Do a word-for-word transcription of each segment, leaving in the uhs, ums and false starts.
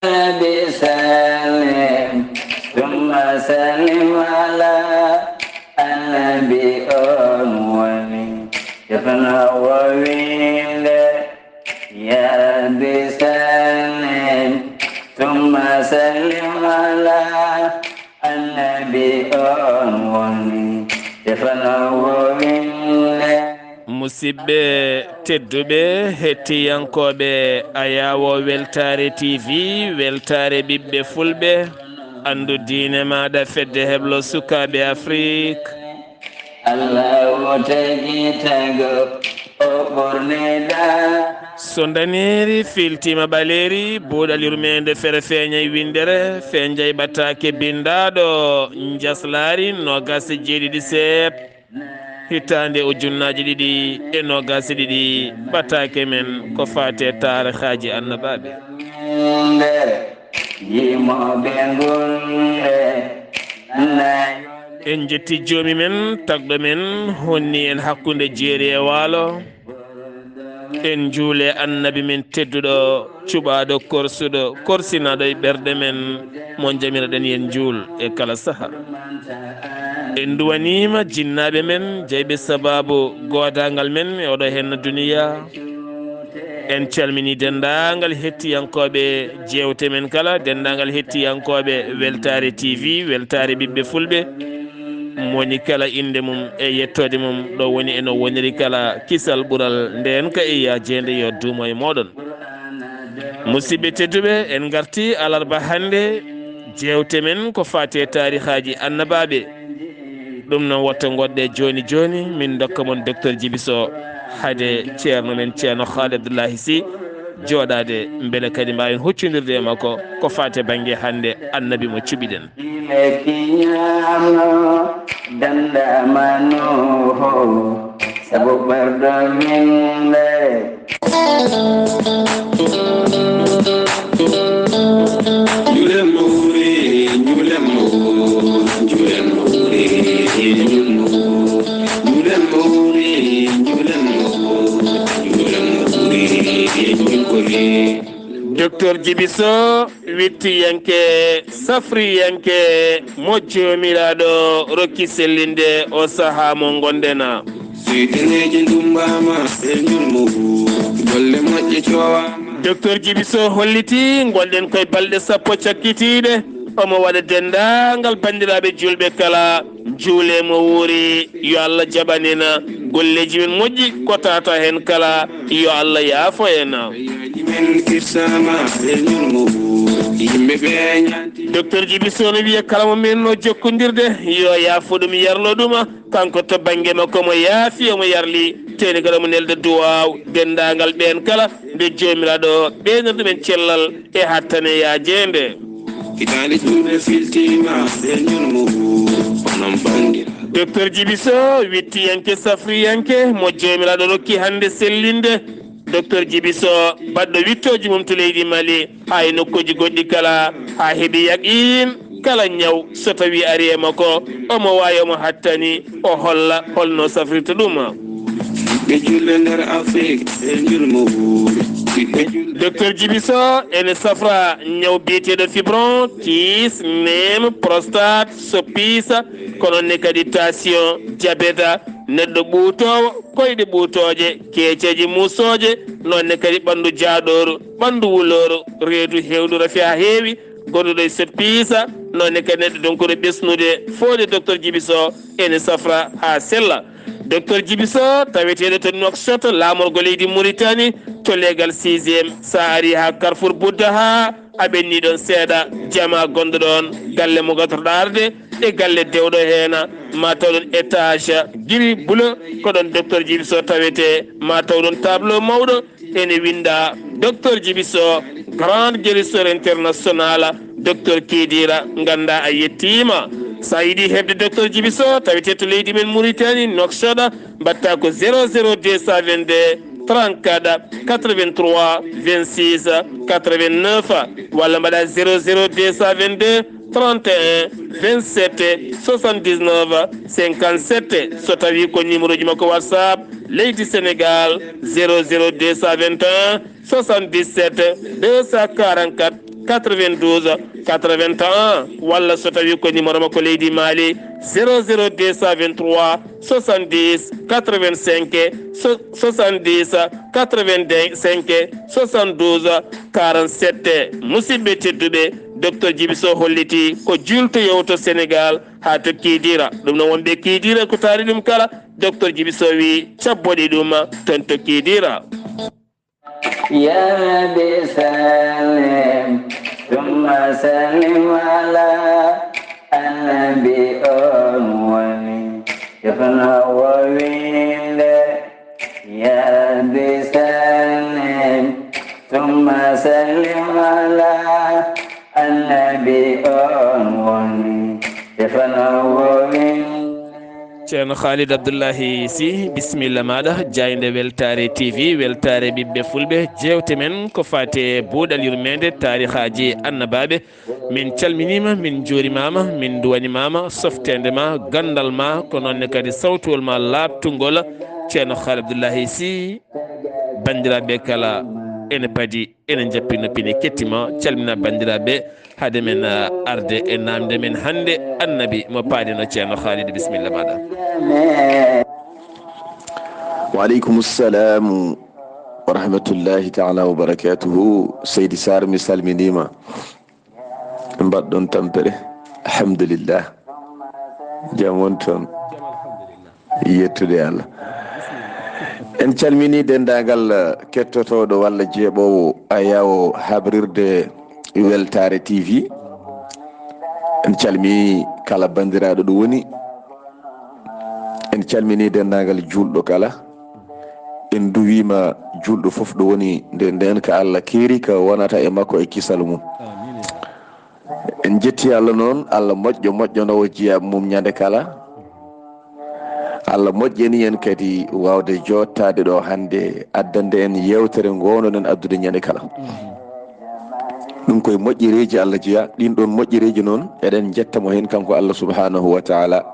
Nabi sallim, summa sallim ala annabi on woni. Defno wo winde, ya Rabbi sallim, summa sallim ala annabi on woni. Defno wo winde. Musidɓe tedduɓe, hettiyankooɓe Ayaawo Weltaare T V, weltaare ɓiɓɓe fulɓe, anndu diine maaɗa, fedde heblo sukaaɓe Afrik. Allahu tagi tago, o ɓorniɗa. So ndaneeri filtiima ɓaleeri, buuɗal yurmeende fere feeñay winndere, feeñay ɓataake binndaaɗo, njaslaari noogaas e jeeɗiɗi seep. Hitaande ujunnaaji ɗiɗi e noogaas e ɗiɗi, ɓataake men ko faati e taarihaaji annabaaɓe. Yimooɓe ngulde nannayo. En njetti joomi men, tagɗo men, honni en hakkunde jeeri e waalo. En njuule annabi men tedduɗo, cuɓaaɗo, korsuɗo, korsinaaɗo e ɓerɗe men, mo njamiraɗen yen njuul e kala saha. En nduwaniima jinnaaɓe men, jeyɓe sabaabu goodaangal men e oɗo henna duniya. En calmini denndaangal hettiyankooɓe jeewte men kala, denndaangal hettiyankooɓe Weltaare T V, Weltaare Ɓiɓɓe Fulɓe. Mo woni kala innde mum e yettoode mum, ɗo woni e no woniri kala, kisal ɓural ndeen ka e yaajeende yo duumo e mooɗon. Musidɓe tedduɓe, en ngarti alarba hannde, jeewte men ko faati e taarihaaji annabaaɓe. Ɗum noon, wotto ngoɗɗe jooni jooni, min ndokka mon Docteur Djiby Sow, hade ceerno men, ceerno Khaly Abdoulahi Sy, jooɗaade, mbele kadi mbaawen huccondirde e makko ko faati e bannge hannde annabi mo cuɓiɗen. Lekki ñaamno, danda ma Nuuhu, sabu ɓerɗo windere. Njule mawre, njule mawre, njule mawre, njule mawre, njule mawre, njule mawre, njule mawre, njule kore. Docteur Djiby Sow, wittiyanke, safriyanke, mo Joomiraaɗo rokki sellinde o sahaa mo ngonɗen. Seytaneeje ndummbaama e ñulmo, golle moƴƴe coowaama. Docteur Djiby Sow holliti ngonɗen koye balɗe sappo cakkitiiɗe. Omo waɗa denndaangal banndiraaɓe juulɓe kala, njuulee mo wuuri, yo Allah jaɓan en golleeji men moƴƴi, ko tawata heen kala, yo Allah yaafo en. Men kirsaama e ñulmo, yimɓe ɓe ñaanti. Docteur Djiby Sow no wiya kala mo men no jokkondirde, yo yaafo ɗum, yarlo ɗum. Kanko to bannge makko, mo yaafi, omo yarli, teni kadi omo nelda duwaaw denndaangal ɓeen kala, nde Joomiraaɗo ɓeynir ɗumen cellal e hattane yaajeende. Hitaande juulde filtiima, ɓe ñulmo, onon banndiraaɓe. Docteur Djiby Sow, wittiyanke, safriyanke, mo Joomiraaɗo rokki hannde sellinde. Docteur Djiby Sow, baɗɗo wittooji mum to leydi Mali, haa e nokkuuji goɗɗi kala, haa heɓi yaqiin kala ñaw so tawi ari e makko, omo waawi, omo hattani, o holla holno safrirta ɗum. Ɓe julle nder Afrik, ɓe njulmo wuuri. Ɓiɓɓe julle. Docteur Djiby Sow ene safra ñaw biyeteeɗo fibron, kiis, neem, prostate, soppisa, ko noon ne kadi tension, diabète, neɗɗo ɓuutoowo, koyɗe ɓuutooje, keeceeje muusooje, noon ne kadi ɓanndu jaaɗooru, ɓanndu wulooru, reedu heewdu rafi haa heewi, gonɗo ɗo e soppisa, noon ne kadi neɗɗo donkuɗo ɓesnude, foode Docteur Djiby Sow ene safra haa sella. Docteur Djiby Sow, taweteeɗo to Nouakchott, laamorgo leydi Mauritanie, to leegal sixième, so a ari haa Carrefour Bouddaha, a ɓenni ɗon seeɗa, jama gonɗo ɗon, galle mo gatotoɗa arde, e galle dewɗo heen, ma taw ɗon étage gris bleu, ko ɗon Docteur Djiby Sow tawete, ma taw ɗon tableau mawɗo, ene winda Docteur Djiby Sow, grand guérisseur international, Docteur Kidira, ganda a yettima. Sa yiɗi heɓde Docteur Djiby Sow, tawete to leydi men Mauritanie, Nouakchott, mbatta ko zéro zéro deux cent vingt-deux, trente-quatre, quatre-vingt-trois, vingt-six, quatre-vingt-neuf, walla mbaɗa zéro zéro deux cent vingt-deux, trente et un, vingt-sept, soixante-dix-neuf, cinquante-sept. So tawi ko numéro ji makko WhatsApp leydi Sénégal, zéro zéro deux cent vingt et un, soixante-dix-sept, deux cent quarante-quatre, quatre-vingt-douze quatre-vingt-un, walla so tawi ko numéro makko leydi Mali, zéro zéro deux cent vingt-trois soixante-dix quatre-vingt-cinq, so-, soixante-dix quatre-vingt-cinq soixante-douze quarante-sept. Musidɓe tedduɓe, Docteur Djiby Sow holliti ko juulto yowto Sénégal haa to Kidira. Ɗum noon, wonɓe Kidira ko taari ɗum kala, Docteur Djiby Sow wi cabboɗe ɗum toon to Kidira. يا رب سلم ثم سلم على النبي أول يفنى وويل. يا رب سلم ثم سلم على النبي أول يفنى وويل. Ceerno Khalid Abdullahi Sy, bisimilla maaɗa, jaaynde Weltaare T V, weltaare ɓiɓɓe fulɓe. Jeewte men ko faati e buuɗal yurmeende, taarihaaji annabaaɓe. Min calminiima, min njuurimaama, min nduwanimaama softeende ma, ganndal ma, ko noon ne kadi sawtuwol ma laaɓtungol. Ceerno Khalid Abdullahi Sy, banndiraaɓe kala ene padi, ene njappi noppi, ne kettima, calmina banndiraaɓe. Hade men, ah, arde e naamnde men hannde, Annabi mo paaɗen o, Ceerno Khalid, bisimilla maaɗa. Wa aleykum salam wa rahmatullahi taala wa barakatuhu. Seydi Sarr, mi salminiima. Mbaɗɗon tampere? Alhamdulillah. Jam won toon. Yettude Allah. En calmini denndaangal kettotooɗo walla jeeɓoowo ayaawo habrirde Weltaare T V. En calmini kala banndiraaɗo ɗo woni. En calmini denndaangal juulɗo kala. En nduwiima juulɗo fof ɗo woni, nde ndeen ka Allah keeri, ka wonata e makko e kisal mum. En njetti Allah noon, Allah moƴƴo, moƴƴo nowo jeyaa mum ñande kala. Allah moƴƴani en kadi waawde jooɗtaade ɗo hannde, addande en yeewtere ngoownoɗen addude ñande kala. Ɗum koye moƴƴereeji Allah jeyaa. Ɗiin ɗoon moƴƴereeji noon, eɗen njetta mo heen kanko Allah subhanahu wa taala.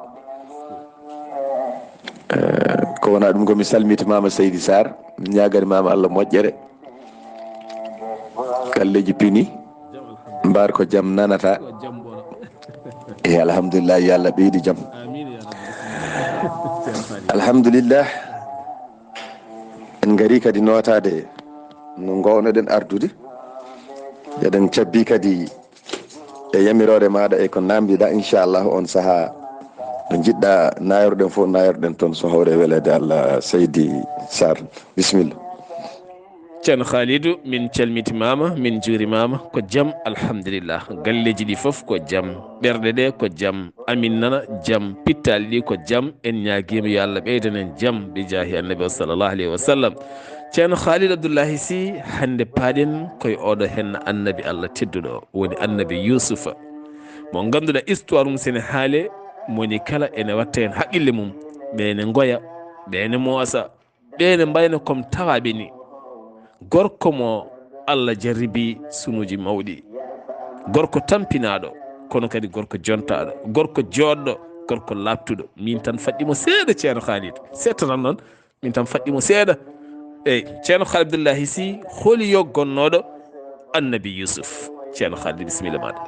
Eh, ko wonaa ɗum ko mi salmitimaama Seydi Sarr, mi ñaaganimaama Allah moƴƴere. Galleeji pini, mbaar ko jam nanata. E alhamdulillah, yo Allah ɓeydu jam. Alhamdulillah, en ngari kadi nootaade no ngoownoɗen ardude. Eɗen cabbi kadi e yamiroore maaɗa e ko naamndiɗaa, inchallah on sahaa ɗo njiɗɗaa naayorɗen fof, naayorɗen toon so hawre weleede Allah. Seydi Sarr, bisimilla. Ceerno Khalidou, min calmitimaama, min njuurimaama. Ko jam, alhamdulillah. Galleeji ɗi fof ko jam, ɓerɗe ɗe ko jam, amin nana jam, pittaali ɗi ko jam. En ñaagiima yo Allah ɓeydan en jam, bi jaahi Annabi o sallallahu alayhi wa sallam. Ceerno Khalid Abdullahi Sy, hannde paaɗen koye oɗo henna Annabi Allah tedduɗo o, woni Annabi Yuusufa, mo ngannduɗaa histoire mum sene haale, moni kala ene watta heen haqqille mum. Ɓe ene ngoya, ɓe ene moosa, ɓe ene mbayna comme tawaaɓe ni. Gorko mo Allah jarribi sunuuji mawɗi, gorko tampinaaɗo, kono kadi gorko jontaaɗo, gorko jooɗɗo, gorko laaɓtuɗo. Min tan faɗɗi mo seeɗa, Ceerno Khalid, seeɗa tan noon. Min tan faɗɗi mo seeɗa. Eyi, Ceerno Khalid Abdullahi Sy, holi yo gonnooɗo Annabi Yuusuf? Ceerno Khalid, bisimilla maaɗa.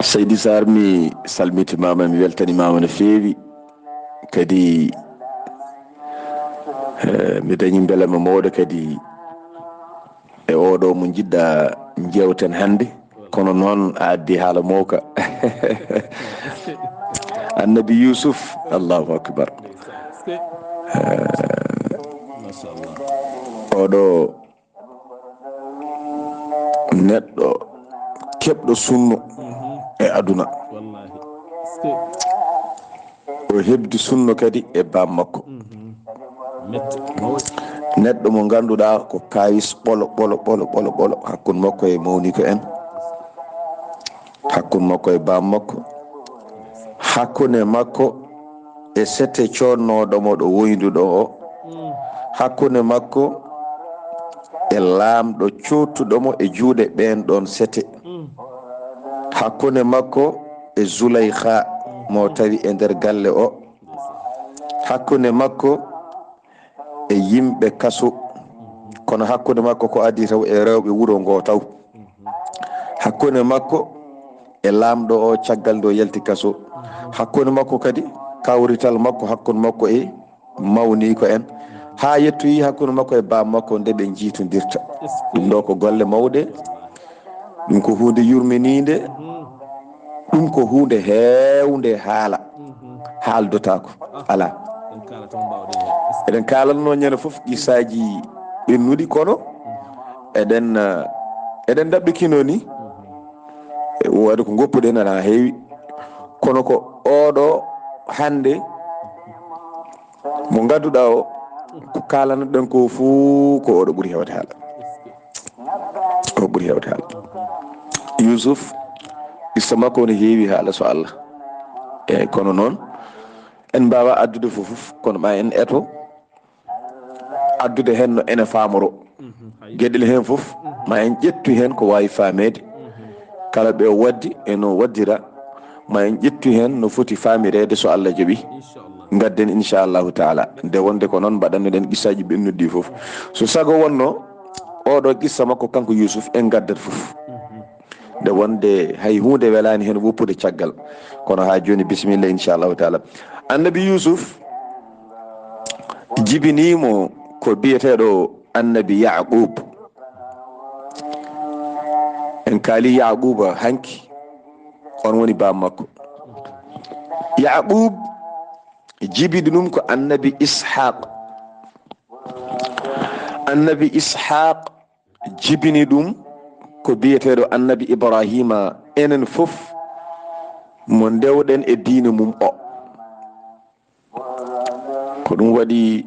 Seydi Sarr, mi salmitimaama, mi weltanimaama no feewi. Kadi, eh, mi dañi mbelema mawɗo kadi e oɗo mo njiɗɗaa njeewten hannde. Kono noon a addi haala mawka. Annabi Yuusuf, Allahu akbar. Eh, oɗo neɗɗo keɓɗo sunno e aduna. O heɓdi sunno kadi e baam makko. Neɗɗo mo ngannduɗaa ko kaawis ɓolo, ɓolo, ɓolo, ɓolo, ɓolo, hakkunde makko e mawniiko en, hakkunde makko e baam makko, hakkunde makko e sete coodnooɗo mo ɗo woynduɗo o, hakkunde makko e laamɗo coottuɗo mo e juuɗe ɓeen ɗoon sete, hakkunde makko e Zulaykha mo tawi e nder galle o, hakkunde makko e yimɓe kaso, kono hakkunde makko ko adii taw e rewɓe wuro ngo taw. Hakkunde makko e laamɗo o caggal nde o yalti kaso. Hakkunde makko kadi, kawrital makko hakkunde makko e mawniiko en. Haa yettoyi hakkunde makko e baaba makko nde ɓe njiitondirta. Ɗum ɗo ko golle mawɗe. Ɗum ko huunde yurminiinde. Ɗum ko huunde heewnde haala. Haaldotaako. Alaa. Eɗen kaalatnoo ñande fof qissaaji ɓennuɗi, kono eɗen, eh, eɗen ndaɓɓikinoo ni. E, waɗi ko ngoppuɗen ana heewi. Kono ko oɗo hannde mo ngannduɗaa o, ko kaalanoɗen ko fuu ko oɗo ɓuri heewde haala. O ɓuri heewde haala. Yuusuf, qissa makko ne heewi haala so Allah. Eeyi, kono noon, en mbaawaa addude fof, fof, kono ma en eto addude heen no ene faamoroo. Geɗel heen fof, ma en ƴettu heen ko waawi faameede. Kala ɓe o waddi e no waddira, ma en ƴettu heen no foti faamireede so Allah jaɓi. Ngadden, inchallahu taala. Nde wonde ko noon mbaɗannoɗen qissaaji ɓennuɗi ɗi fof. So sago wonno, oɗo qissa makko kanko Yuusuf en ngaddat fof. Nde wonde hay huunde welaani heen woppude caggal. Kono haa jooni, bisimilla, inchallahu taala. Annabi Yuusuf jibiniimo ko biyeteeɗo Annabi Yaquub. En kaali Yaquuba hanki, on woni baaba makko. Yaquub jibini ɗum ko Annabi Ishaq. Annabi Ishaq jibini ɗum ko biyeteeɗo Annabi Ibraahiima, enen fof mo ndewɗen e diine mum o. Ko ɗum waɗi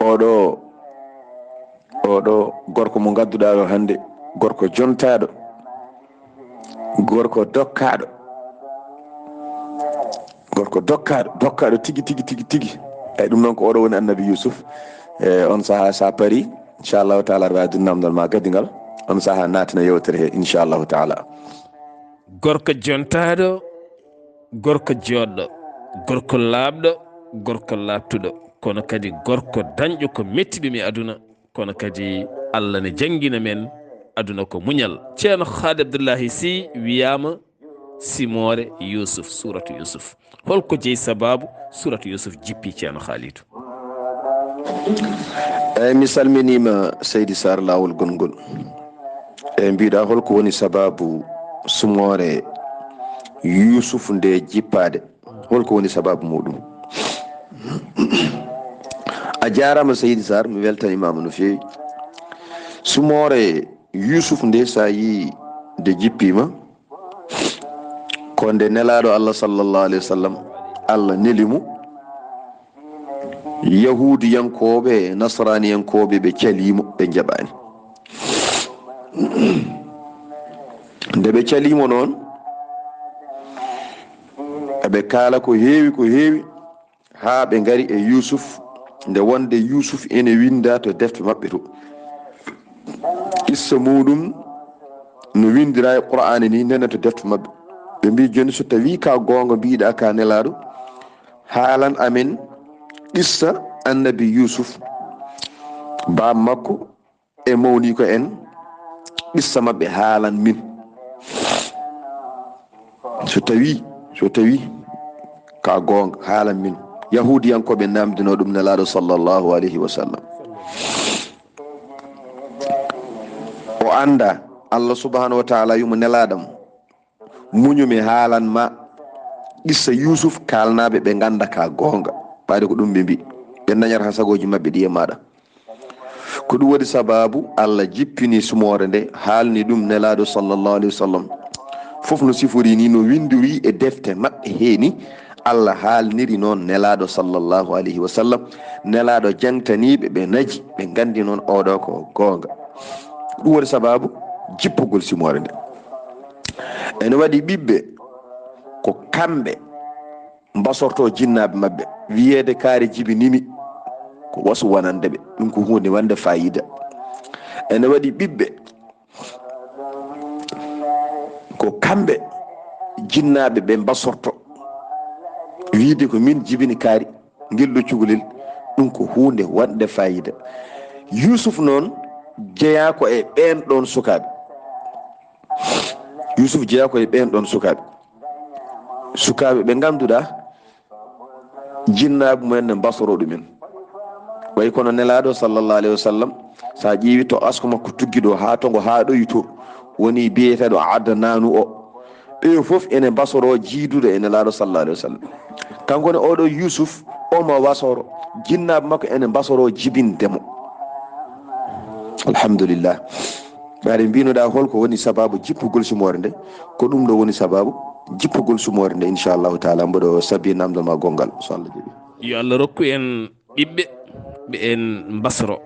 oɗo, oɗo gorko mo ngadduɗaa ɗo hannde, gorko jontaaɗo, gorko dokkaaɗo, gorko dokkaaɗo, dokkaaɗo tigi, tigi, tigi, tigi. Eeyi, ɗum noon ko oɗo woni Annabi Yuusuf. E on sahaa, so a parii, inchallahu taala, aɗa waawi addude namdal ma gadingal. On sahaa naatina yewtere he, inchallahu taala. Gorko jontaaɗo, gorko jooɗɗo, gorko laaɓɗo, gorko laaɓtuɗo, kono kadi gorko dañɗo ko metti ɗum e aduna, kono kadi Allah ne janngina men aduna ko muñal. Ceerno Haadi Abdullahi Sy wiyaama simoore Yuusuf, suuratu Yuusuf. Holko jeyi sabaabu suuratu Yuusuf jippi, Ceerno Haalidu? Eeyi, mi salminiima, Seydi Saar, laawol gonngol. Eeyi, mbiɗa, holko woni sabaabu sumoore Yuusuf nde jippaade? Holko woni sabaabu muɗum? A jaaraama, Seydi Saar, mi weltaniima ma no feewi. Sumoore Yuusuf nde, so a yii nde jippiima, ko nde Nelaaɗo Allah, sallallahu alayhi wa sallam, Allah neli mo. Yahuudiyankooɓe e Nasraaniyankooɓe, ɓe calii mo, ɓe njaɓaani. Nde ɓe calii mo noon, eɓe kaala ko heewi, ko heewi, haa ɓe ngari e Yuusuf, nde wonde Yuusuf ene winndaa to defte maɓɓe to. Qissa muɗum no winndiraa e Qur'aana ni, nana to defte maɓɓe. Ɓe mbii, "Jooni, so tawii ka goonga mbiiɗaa ka Nelaaɗo, haalan amen qissa Annabi Yuusuf, baaba makko, e mawniiko en, qissa maɓɓe, haalan min. So tawii, so tawii ka goonga, haalan min." Yahuudiyankooɓe naamndinoo ɗum Nelaaɗo, sallallahu alayhi wa sallam. O anndaa, Allah subhanahu wa taala wii mo, "Nelaaɗo am, muñu, mi haalan ma qissa Yuusuf, kaalnaaɓe ɓe ngannda ka goonga." Ɓayde ko ɗum ɓe mbii, ɓe dañata sagooji maɓɓe ɗi e maaɗa. Ko ɗum waɗi sabaabu Allah jippini sumoore nde, haalni ɗum Nelaaɗo, sallallahu alayhi wa sallam. Fof no sifori ni, no winndori e defte maɓɓe he ni, Allah haalniri noon Nelaaɗo, sallallahu alayhi wa sallam. Nelaaɗo jaŋtaniiɓe, ɓe naji, ɓe nganndi noon oɗo ko goonga. Ɗum waɗi sabaabu jippugol sumoore nde. Ene waɗi ɓiɓɓe ko kamɓe mbasorto jinnaaɓe maɓɓe, wiyeede kaari jibinii mi, ko wasu wonande ɓe. Ɗum ko huunde wonde faayiida. Ene waɗi ɓiɓɓe ko kamɓe jinnaaɓe ɓe mbasorto, wiide ko min jibini kaari ngel ɗo cukalel. Ɗum ko huunde wonde faayiida. Yuusuf noon jeyaa ko e ɓeen ɗoon sukaaɓe. Yusuf jeyaa ko e ɓeen ɗoon sukaaɓe. Sukaaɓe ɓe ngannduɗaa jinnaaɓe mumen ne mbasoro ɗumen. Way kono Nelaaɗo sallallahu alayhi wa sallam, so a ƴeewi to asku makko tuggi ɗo haa to ngo haaɗoyi to, woni biyeteeɗo Adnaanu o. Ɓe fof ene mbasoro jiidude e Nelaaɗo sallallahu alayhi wa sallam. Kanko ne oɗo Yusuf, omo wasoro, jinnaaɓe makko ene mbasoro jibinde mo. Alhamdulillah. Ɓaade mbinoɗaa hol ko woni sababu jippugol sumoore nde? Ko ɗum ɗo woni sababu jippugol sumoore nde, inchallahu taala. Mboɗo sabi namdal ma gonngal, so Allah jaɓi. Yo Allah rokku en ɓiɓɓe ɓe en mbasoro,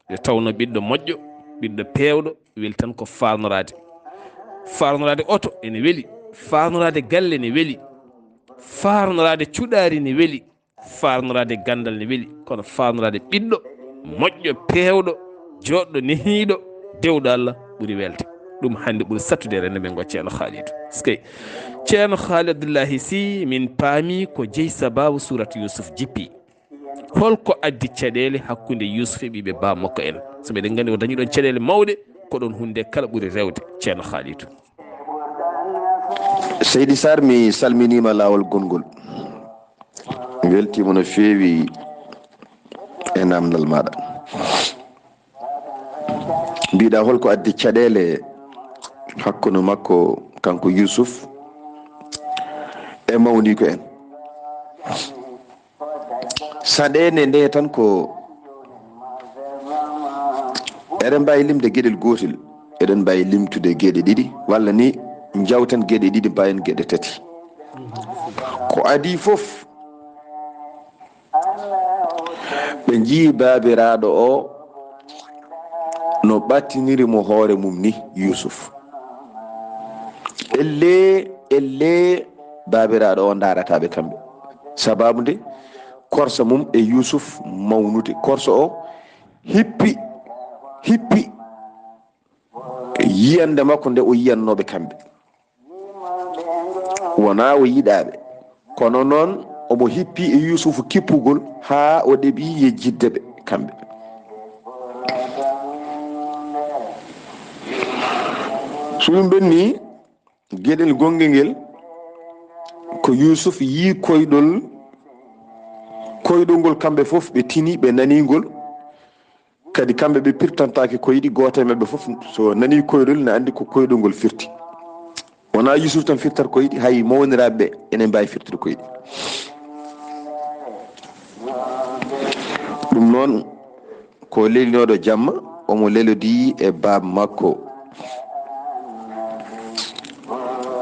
nde tawno ɓiɗɗo moƴƴo, ɓiɗɗo peewɗo, weli tan ko faarnoraade. Faarnoraade oto ene weli, faarnoraade galle ne weli, faarnoraade cuɗaari ne weli, faarnoraade ganndal ne weli, kono faarnoraade ɓiɗɗo moƴƴo, peewɗo, jooɗɗo, nehiiɗo, dewɗo Allah ɓuri welde. Ɗum hannde ɓuri sattude e renndo men ngo, Ceerno Khalidou. Eskey. Ceerno Khalidou Abdoulahi Sy, min paami ko jeyi sababu suuratu Yusuf jippi. Hol ko addi caɗeele hakkunde Yusuf e ɓiɓɓe baaba makko en? Sabu eɗen nganndi o dañi ɗoon caɗeele mawɗe, ko ɗoon huunde kala ɓuri rewde, Ceerno Khalidou. Seydi Sarr, mi salminiima laawol gonngol. Mi weltiima no feewi e naamndal maaɗa. Mbiɗa hol ko addi caɗeele hakkunde makko, kanko Yusuf, e mawniiko en? Saɗeende nde tan ko eɗen mbaawi limde geɗel gootel, eɗen mbaawi limtude geɗe ɗiɗi, walla ni njawten geɗe ɗiɗi, mbayen geɗe tati. Ko adii fof, ɓe njii baabiraaɗo o no ɓattiniri mo hoore mum ni, Yusuf. Ellee, ellee, baabiraaɗo o ndaarataa ɓe kamɓe. Sababu nde korsa mum e Yusuf mawnude. Korsa o hippi, hippi yiyannde makko nde o yiyannooɓe kamɓe. Wonaa o yiɗaaɓe, kono noon omo hippi e Yuusufu kippugol haa o ɗeɓi yejjitde ɓe kamɓe. So ɗum ɓenni, geɗel gonnge ngel ko Yuusuf yii koyɗol, koyɗol ngol kamɓe fof ɓe tini, ɓe nani ngol. Kadi kamɓe ɓe pirtantaake koyɗi, gooto e maɓɓe fof so nanii koyɗol ne anndi ko koyɗol ngol firti. Wonaa Yuusuf tan firtata koyɗi, hay mawniraaɓe ɓe ene mbaawi firtude koyɗi. Ɗum noon ko lelinooɗo jamma, omo lelodii e baaba makko.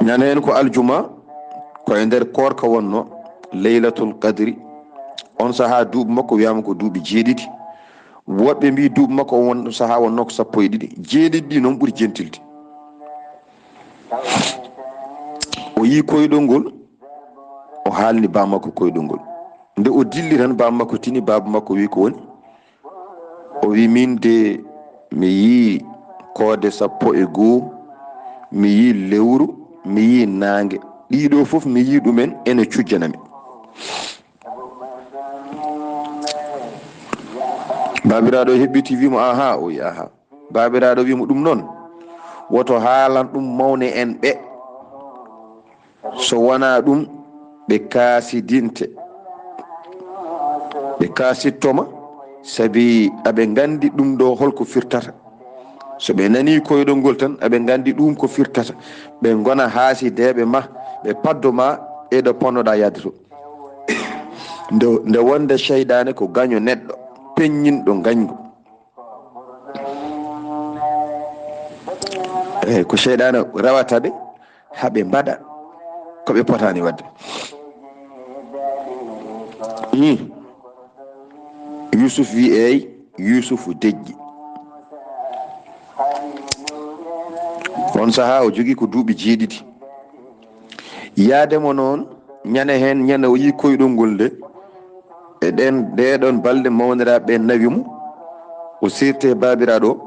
Ñande heen ko aljuma, ko e nder koorka wonnoo, Laylatul Qadri. On sahaa duuɓi makko wiyaama ko duuɓi jeeɗiɗi. Woɓɓe mbii duuɓi makko on won sahaa wonnoo ko sappo e ɗiɗi. Jeeɗiɗi ɗi noon ɓuri jentilde. O yii koyɗol ngol, o haalni baaba makko koyɗol ngol. Nde o dilli tan, baaba makko tini, baaba makko wii ko woni? O wii, min de mi yii koode sappo e goo, mi yii lewru, mi yii naange. Ɗiɗo fof mi yii ɗumen ene cujjana mi. Baabiraaɗo heɓɓiti, wii mo, aha, o wii, aha. Baabiraaɗo wii mo, ɗum noon, woto haalan ɗum mawne en ɓe. So wonaa ɗum, ɓe kaasidinte. Ɓe kaasitto ma, sabi aɓe nganndi ɗum ɗo holko firtata. So ɓe nanii koyɗol ngol tan, aɓe nganndi ɗum ko firtata. Ɓe ngona haasideeɓe ma, ɓe paddo ma e ɗo ponnoɗaa yahde to. Nde, nde wonde seyɗaane ko gaño neɗɗo, peññinɗo ngañgu. Eey, ko seyɗaane rewata ɓe, haa ɓe mbaɗa ko ɓe potaani waɗde. Ih. Yuusuf wii, eey, Yuusufu deƴƴi. On sahaa o jogii ko duuɓi jeeɗiɗi. Yaade mo noon, ñande heen, ñande o yii koyɗol ngol nde, e ɗeen, ɗee ɗoon balɗe mawniraaɓe ɓe nawi mo, o sirti e baabiraaɗo o,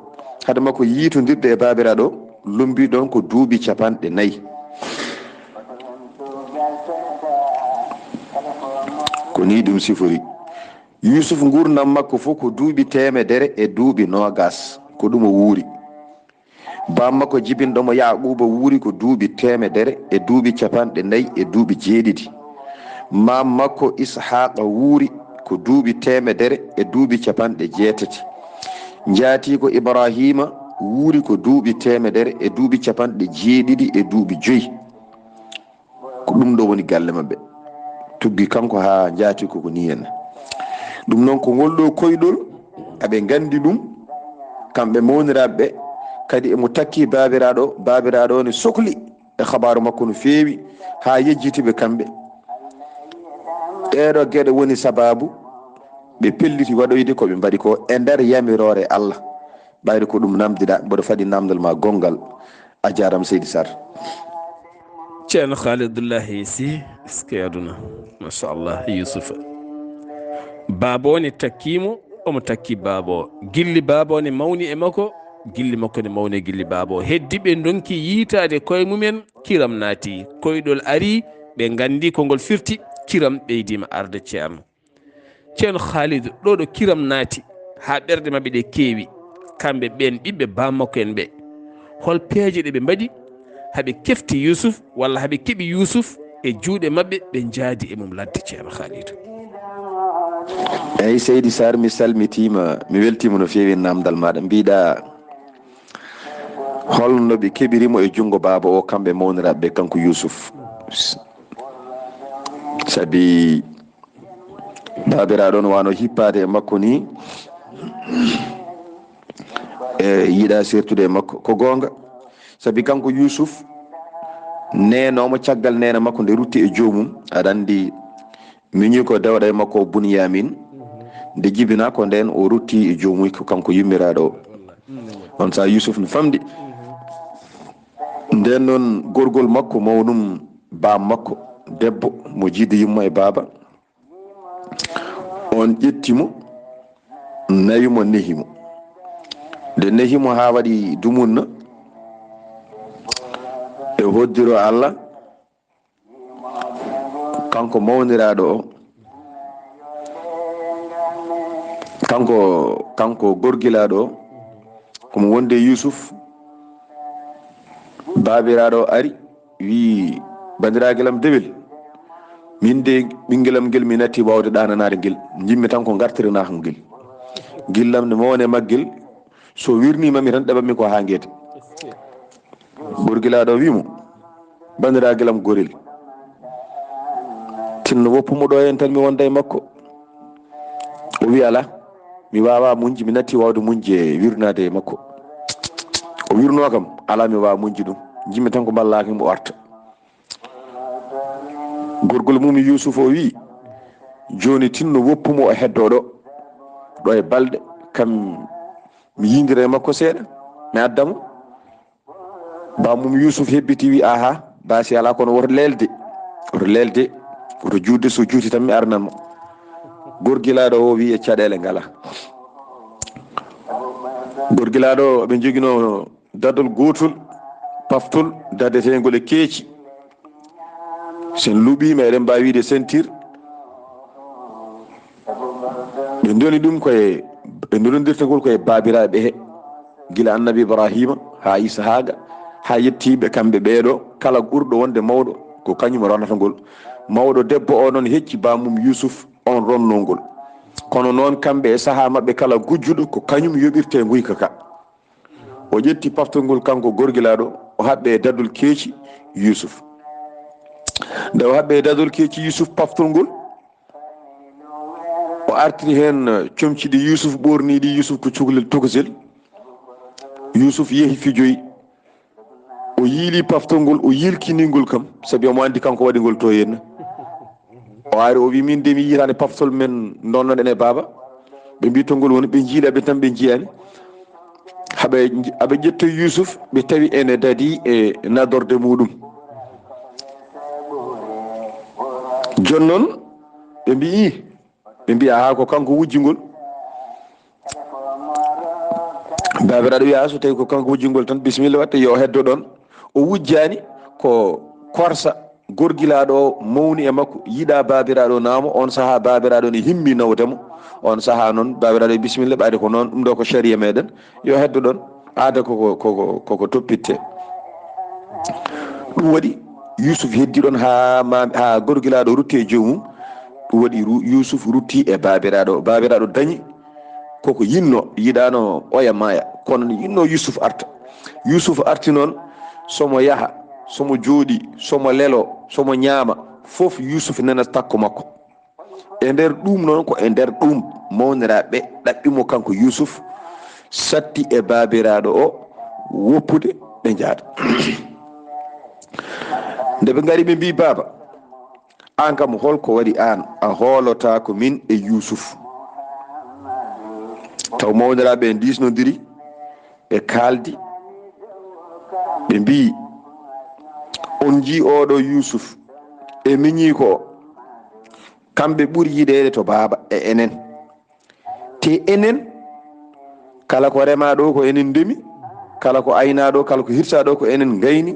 hade makko yiitondirde e baabiraaɗo o, lombii ɗoon ko duuɓi capanɗe nayi. Ko nii ɗum sifori. Yuusuf nguurndam makko fof ko duuɓi teemedere e duuɓi noogaas, ko ɗum o wuuri. Baam makko jibinɗo mo Yaaquuba wuuri ko duuɓi teemedere e duuɓi capanɗe nayi e duuɓi jeeɗiɗi. Maam makko Ishaqa wuuri ko duuɓi teemedere e duuɓi capanɗe jeetati. Njaatiiko Ibraahiima wuuri ko duuɓi teemedere e duuɓi capanɗe jeeɗiɗi e duuɓi joyi. Ko ɗum ɗo woni galle maɓɓe. Tuggi kanko haa njaati ko, ko nii en. Ɗum noon ko ngol ɗo koyɗol, aɓe nganndi ɗum, kamɓe mawniraaɓe ɓe, kadi emo takki baabiraaɗo, baabiraaɗo ne sokli e habaaru makko no feewi, haa yejjiti ɓe kamɓe. Ɗeeɗo geɗe woni sabaabu ɓe pelliti waɗoyde ko ɓe mbaɗi ko e nder yamiroore Allah. Ɓayde ko ɗum namdiɗa, mboɗo faɗi namdal ma gonngal. A jaaraama, Seydi Sarr. Ceerno Khalidullahi Sy, eskey aduna. Machallah, Yusufa. Baaba o ne takki mo, omo takki baaba o. Gilli baaba o ne mawni e makko, gilli makko ne mawni e gilli baaba o. Heddi ɓe ndonki yiytaade koye mumen, kiram naati. Koyɗol ari, ɓe nganndi ko ngol firti, kiram ɓeydiima arde, Ceerno. Ceerno Khalid, ɗo ɗo kiram naati, haa ɓerɗe maɓɓe ɗe keewi, kamɓe ɓeen ɓiɓɓe baam makko en ɓe. Hol peeje ɗe ɓe mbaɗi, haa ɓe kefti Yuusuf, walla haa ɓe keɓi Yuusuf e juuɗe maɓɓe, ɓe njaadi e mum ladde, Ceerno Khalid? Eyi, Seydi Sarr, mi salmitiima, mi weltiima no feewi e naamndal maaɗa. Mbiɗa, holno ɓe keɓiri mo e junngo baaba o, kamɓe mawniraaɓe ɓe, kanko Yuusuf? Sabi baabiraaɗo on wano hippaade e makko ni, e yiɗa sertude e makko. Ko goonga, sabi kanko Yuusuf neenoomo caggal neene makko nde rutti e joomum. Aɗa anndi, miñi ko dewɗa e makko o Bunyamin, nde jibina ko ndeen o rutti e joomum, ko kanko yummiraaɗo o. On saa Yuusuf no famɗi. Ndeen noon gorgol makko mawnum, baam makko debbo mo jiidi yumma e baaba, on ƴetti mo, nawi mo, nehi mo. Nde nehi mo haa waɗi dumunna e hoddiro Allah, kanko mawniraaɗo o, kanko, kanko gorgilaaɗo o, omo wondi e Yuusuf. Baabiraaɗo o ari, wi'i, "Banndiraagal am dewel, min de ɓinngel am ngel mi natti waawde ɗaananaade ngel, njiɗmi tan ko ngartiranaa kam ngel. Gillam ne mawne maggel, so wirniima mi tan ɗaɓanmi ko haa ngeeta." Gorgilaaɗo o wi'i mo, "Banndiraagal am gorel, tinno woppu mo ɗo en tan mi wonda e makko." O wi'i, "Alaa, mi waawaa muñde, mi natti waawde muñde e wirnaade e makko." O wirnoo kam, "Alaa, mi waawaa muñde ɗum. Njiɗmi tan ko mballaa kam o arta." Gorgol mum Yuusuf o wi'i, "Jooni tinno woppu mo o heddoo ɗo, ɗo e balɗe, kam mi yiyndira e makko seeɗa, mi adda mo." Baamum Yuusuf hebbiti, wi', "Aha, baasi alaa, kono woto leelde." Woto leelde, woto juutde, so juuti tan mi arnan mo. Gorgilaaɗo o wi'i, "E caɗeele ngalaa." Gorgilaaɗo o, ɓe njoginoo dadol gootol, paftol, dadeteengol e keeci. Sen luɓiima, eɗen mbaawi wi'de sentir. Ɓe ndoni ɗum koye, ɓe ndonondirta ngol koye baabiraaɓe he, gila annabi Ibraahiima haa Ishaaqa, haa yettiiɓe kamɓe ɓeeɗo, kala ɓurɗo wonde mawɗo, ko kañum ronata ngol. Mawɗo debbo o noon hecci baamum Yuusuf on ronnoo ngol. Kono noon kamɓe e sahaa maɓɓe kala gujjuɗo, ko kañum yoɓirtee nguyka ka. O ƴetti paftol ngol kanko gorgilaaɗo, o haɓɓi e dadol keeci Yuusuf. Nde o haɓɓi e dadol keeci Yuusuf paftol ngol, o artiri heen comci ɗi Yuusuf ɓoorni ɗi, Yuusuf ko cukalel tokosel. Yuusuf yehi fijoyi. O yiili paftol ngol, o yilkini ngol kam, sabi omo anndi kanko waɗi ngol to henna. O ari, o wi', "Min de mi yiitaani paftol men ndonnoɗen e baaba." Ɓe mbi, "To ngol woni?" Ɓe njiila ɓe tan, ɓe njiyaani. Haɓe, haɓe ƴetta Yuusuf, ɓe tawi ene dadi e nadorde muɗum. Jooni noon ɓe mbi, "Ɓe mbi, aha, ko kanko wujji ngol." Baabiraaɗo wi'a, "So tawi ko kanko wujji ngol tan, bisimilla, watte yo o heddo ɗon." O wujjaani, ko korsa gorgilaaɗo o mawni e makko, yiɗa baabiraaɗo naamo. On sahaa baabiraaɗo ne himmi nawde mo. On sahaa noon baabiraaɗo, "Bisimilla, ɓayde ko noon, ɗum ɗo ko sariya meɗen, yo heddo ɗon." Aada koko, koko, koko toppitte. Ɗum waɗi Yuusuf heddi ɗon haa ma-, haa gorgilaaɗo rutti e joomum. Ɗum waɗi ru-, Yuusuf rutti e baabiraaɗo. Baabiraaɗo dañi koko yinno, yiɗaano oya maaya. Kono no yinno Yuusuf arta. Yuusuf arti noon, somo yaha, somo jooɗi, somo lelo, somo ñaama, fof Yuusuf nana takko makko. E nder ɗum noon, ko e nder ɗum mawniraaɓe ɗaɓɓi mo kanko Yuusuf, satti e baabiraaɗo o woppude, ɓe njaada. Nde ɓe ngari, ɓe mbii, "Baaba, aan kam, hol ko waɗi aan a hoolotaako min e Yuusuf?" Taw mawniraaɓe en diisnondiri, ɓe kaaldi, ɓe mbii, "On njii oɗo Yuusuf e miñiiko o?" Kamɓe ɓuri yiɗeede to baaba e enen. Te enen, kala ko remaa ɗo ko enen ndemi, kala ko aynaa ɗo, kala ko hirsaa ɗo ko enen ngayni,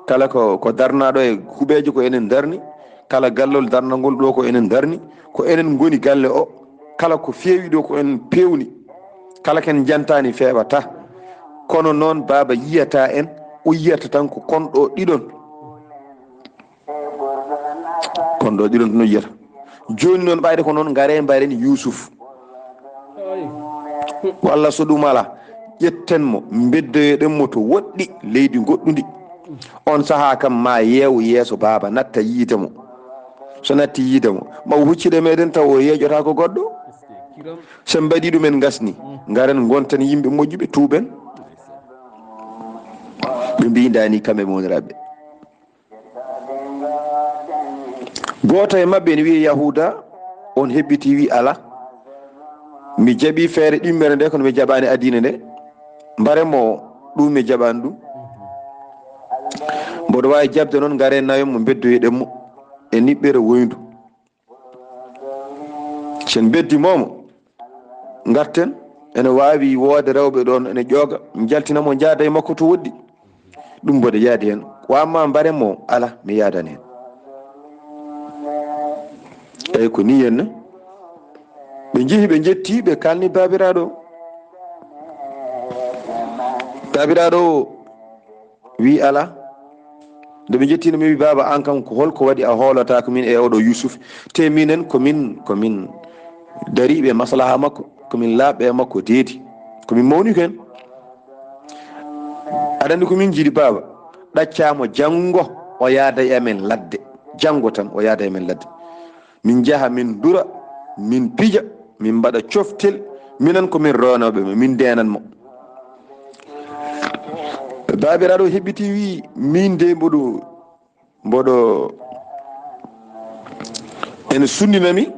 kala ko, ko darnaa ɗo e huɓeejo ko enen darni, kala gallol darnangol ɗo ko enen darni, ko enen ngoni galle o, kala ko feewi ɗo ko enen peewni, kala ken jantaani feeɓata. Kono noon baaba yiyata en, o yiyata tan ko kon ɗo ɗiɗon. Kon ɗo ɗiɗon no yiyata. Jooni noon, ɓayde ko noon, ngare mbaren Yuusuf. Walla so ɗum alaa, ƴetten mo, mbeddoyoɗen mo to woɗɗi leydi goɗɗundi. On sahaa kam, ma yeew yeeso baaba, natta yiide mo. So natti yiide mo, ma o huccit e meɗen, taw o yeeƴotaako goɗɗo. So en mbaɗi ɗum, en ngasni. Ngaren, ngonten yimɓe moƴƴuɓe, tuuben. Ɓe mbii, "Ndaa ni, kamɓe mawniraaɓe." Gooto e maɓɓe ene wiya Yahuuda, on heɓɓiti, wi, "Alaa, mi jaɓi feere ɗimmere nde, kono mi jaɓaani adiine nde. Mbare mo ɗum, mi jaɓaani ɗum. Mboɗo waawi jaɓde noon, ngare nawen mo, mbeddoyoɗen mo e niɓɓere woyndu." Sen beddi momo, ngarten, ene waawi woode rewɓe ɗoon, ene ƴooga, njaltina mo, njaada e makko to woɗɗi. Ɗum mboɗo yaadi heen. Ko amma mbare mo, ala, mi yaadan heen. Eyi, ko nii henne. Ɓe njehi, ɓe njetti, ɓe kaalni baabiraaɗo. Baabiraaɗo o, wi, "Alaa." Nde ɓe njettino mi, wi, "Baaba, aan kam, ko hol ko waɗi a hoolotaako min e oɗo Yuusuf? Te minen ko min, ko min dariiɓe maslaha makko, ko min laaɓɓe e makko deedi, ko min mawni ko en. Aɗa anndi ko min njiɗi, baaba? Ɗaccaa mo janngo, o yaada e amen ladde. Janngo tan, o yaada e amen ladde. Min njaha, min ndura, min pija, min mbaɗa coftel, minen ko min roonooɓe mo, min ndeenan mo." Baabiraaɗo heɓɓiti, wi, "Min de mboɗo, mboɗo, ene sunninami,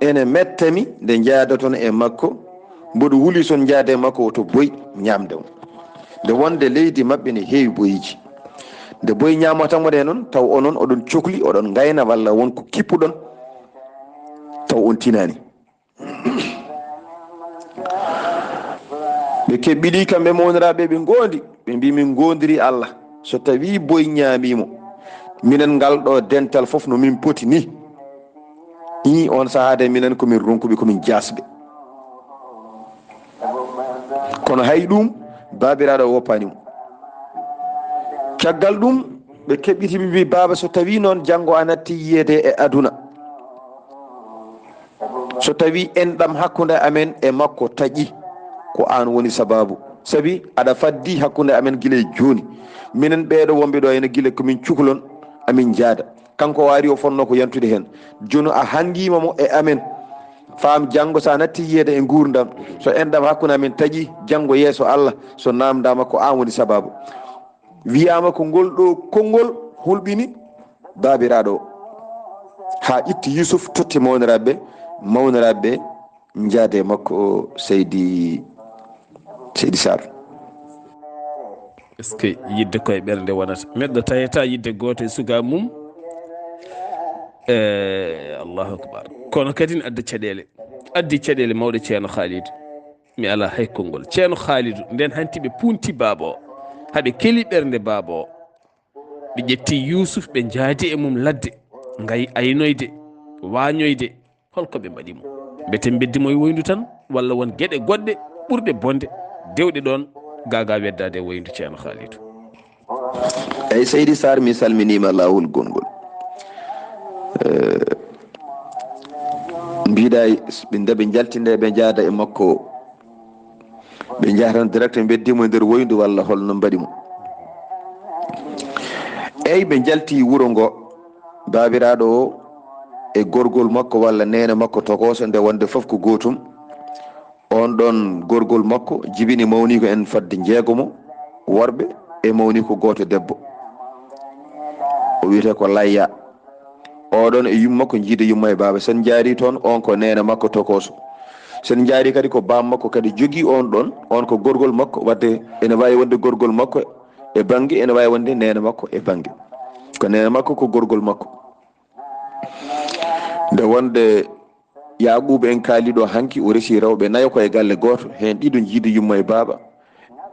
ene mettami nde njaadoton e makko, mboɗo huli son njaade e makko, woto boy ñaamde mo. Nde wonde leydi maɓɓe ne heewi boyiji. Nde boy ñaamata mo nde noon, taw onon oɗon cokli, oɗon ngayna, walla won ko kippuɗon, taw on tinaani." Ɓe keɓɓiɗi kamɓe mawniraaɓe, ɓe ngoondi, ɓe mbi, "Min ngoondiri Allah, so tawi boy ñaami mo, minen ngal ɗo dental fof no min poti ni. Ii, on sahaa de minen ko min ronkuɓe, ko min jaasɓe." Kono hay ɗum, baabiraaɗo o woppaani mo. Caggal ɗum, ɓe keɓɓiti, ɓe mbi, "Baaba, so tawi noon janngo a natti yiyeede e aduna, so tawi enɗam hakkunde amen e makko taƴi, ko aan woni sabaabu. Sabi aɗa faddi hakkunde amen gila e jooni. Minen ɓeeɗo wonɓe ɗo ene gila ko min cukalon, amin njaada. Kanko o ari, o fonnoo ko yantude heen. Jooni a hanngiima mo e amen. Faam janngo so a natti yiyeede e nguurndam, so enɗam hakkunde amen taƴi, janngo yeeso Allah, so naamndaama ko aan woni sabaabu." Wiyaama ko ngol ɗo konngol hulɓini baabiraaɗo o. Haa itti Yuusuf, totti mawniraaɓe, mawniraaɓe njaade e makko, Seydi, Seydi Sarr. Est-ce que yidde koye ɓernde wonata? Neɗɗo tawata yidde gooto e suka mum. Eh, Allahu akbar. Kono kadi ne adda caɗeele. Addi caɗeele mawɗe, Ceerno Khalidou. Mi alaa hay konngol. Ceerno Khalidou, nden hanti ɓe punti baaba o. Haɓe keli ɓernde baaba o. Ɓe ƴetti Yuusuf, ɓe njaadi e mum ladde, ngam aynoyde, waañoyde. Hol ko ɓe mbaɗi mo? Mbete mbeddi mo e woyndu tan, walla won geɗe goɗɗe ɓurɗe bonde dewɗe ɗoon? Gaga weddaade e woyndu Ceerno Khalidou. Eyi, Seydi Sarr, mi salminiima laawol gonngol. Eh, mbiɗa, nde ɓe njalti nde, ɓe njaada e makko, ɓe njaha tan direct, ɓe mbeddi mo e nder woyndu walla hol no mbaɗi mo? Eyi, ɓe njalti wuro ngo, baabiraaɗo o e gorgol makko walla neene makko tokooso, nde wonde fof ko gootum. On ɗon gorgol makko jibini mawniiko en fadde jeegomo worɓe e mawniiko gooto debbo. O wiyetee ko Layya. Oɗon e yumma ko jiide yumma e baaba. Sen njaari toon, on ko neene makko tokooso. Sen njaari kadi ko baam makko kadi jogii on ɗon, on ko gorgol makko, wadde ene waawi wonde gorgol makko e bannge, ene waawi wonde neene makko e bannge. Ko neene makko, ko gorgol makko. Nde wonde Yaaquuba en kaali ɗo hanki, o resi rewɓe nayo ko e galle gooto, heen ɗiɗo jiide yumma e baaba.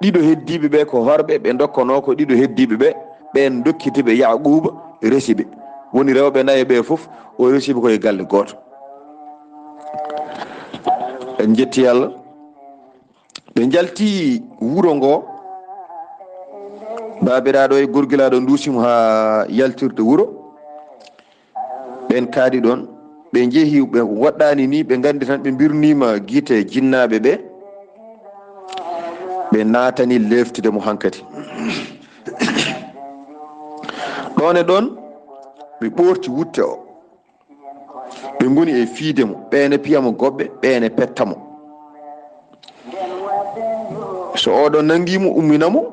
Ɗiɗo heddiiɓe ɓe ko horɓe, ɓe ndokkanoo ko ɗiɗo heddiiɓe ɓe, ɓeen ndokkiti ɓe Yaaquuba, resi ɓe. Woni rewɓe nayo ɓe fof, o resi ɓe ko e galle gooto. En njetti Yalla. Ɓe njalti wuro ngo, baabiraaɗo e gorgilaaɗo nduusi mo haa yaltirde wuro. Ɓeen kaaɗi ɗoon, ɓe njehi, ɓe woɗɗaani ni, ɓe nganndi tan ɓe mbirniima gite jinnaaɓe ɓe, ɓe naatani leeftude mo hankadi. Ɗoon e ɗoon, ɓe ɓoorti wutte o. Ɓe ngoni e fiyde mo, ɓee ne piya mo goɓɓe, ɓee ne petta mo. So oɗo nanngii mo, ummina mo,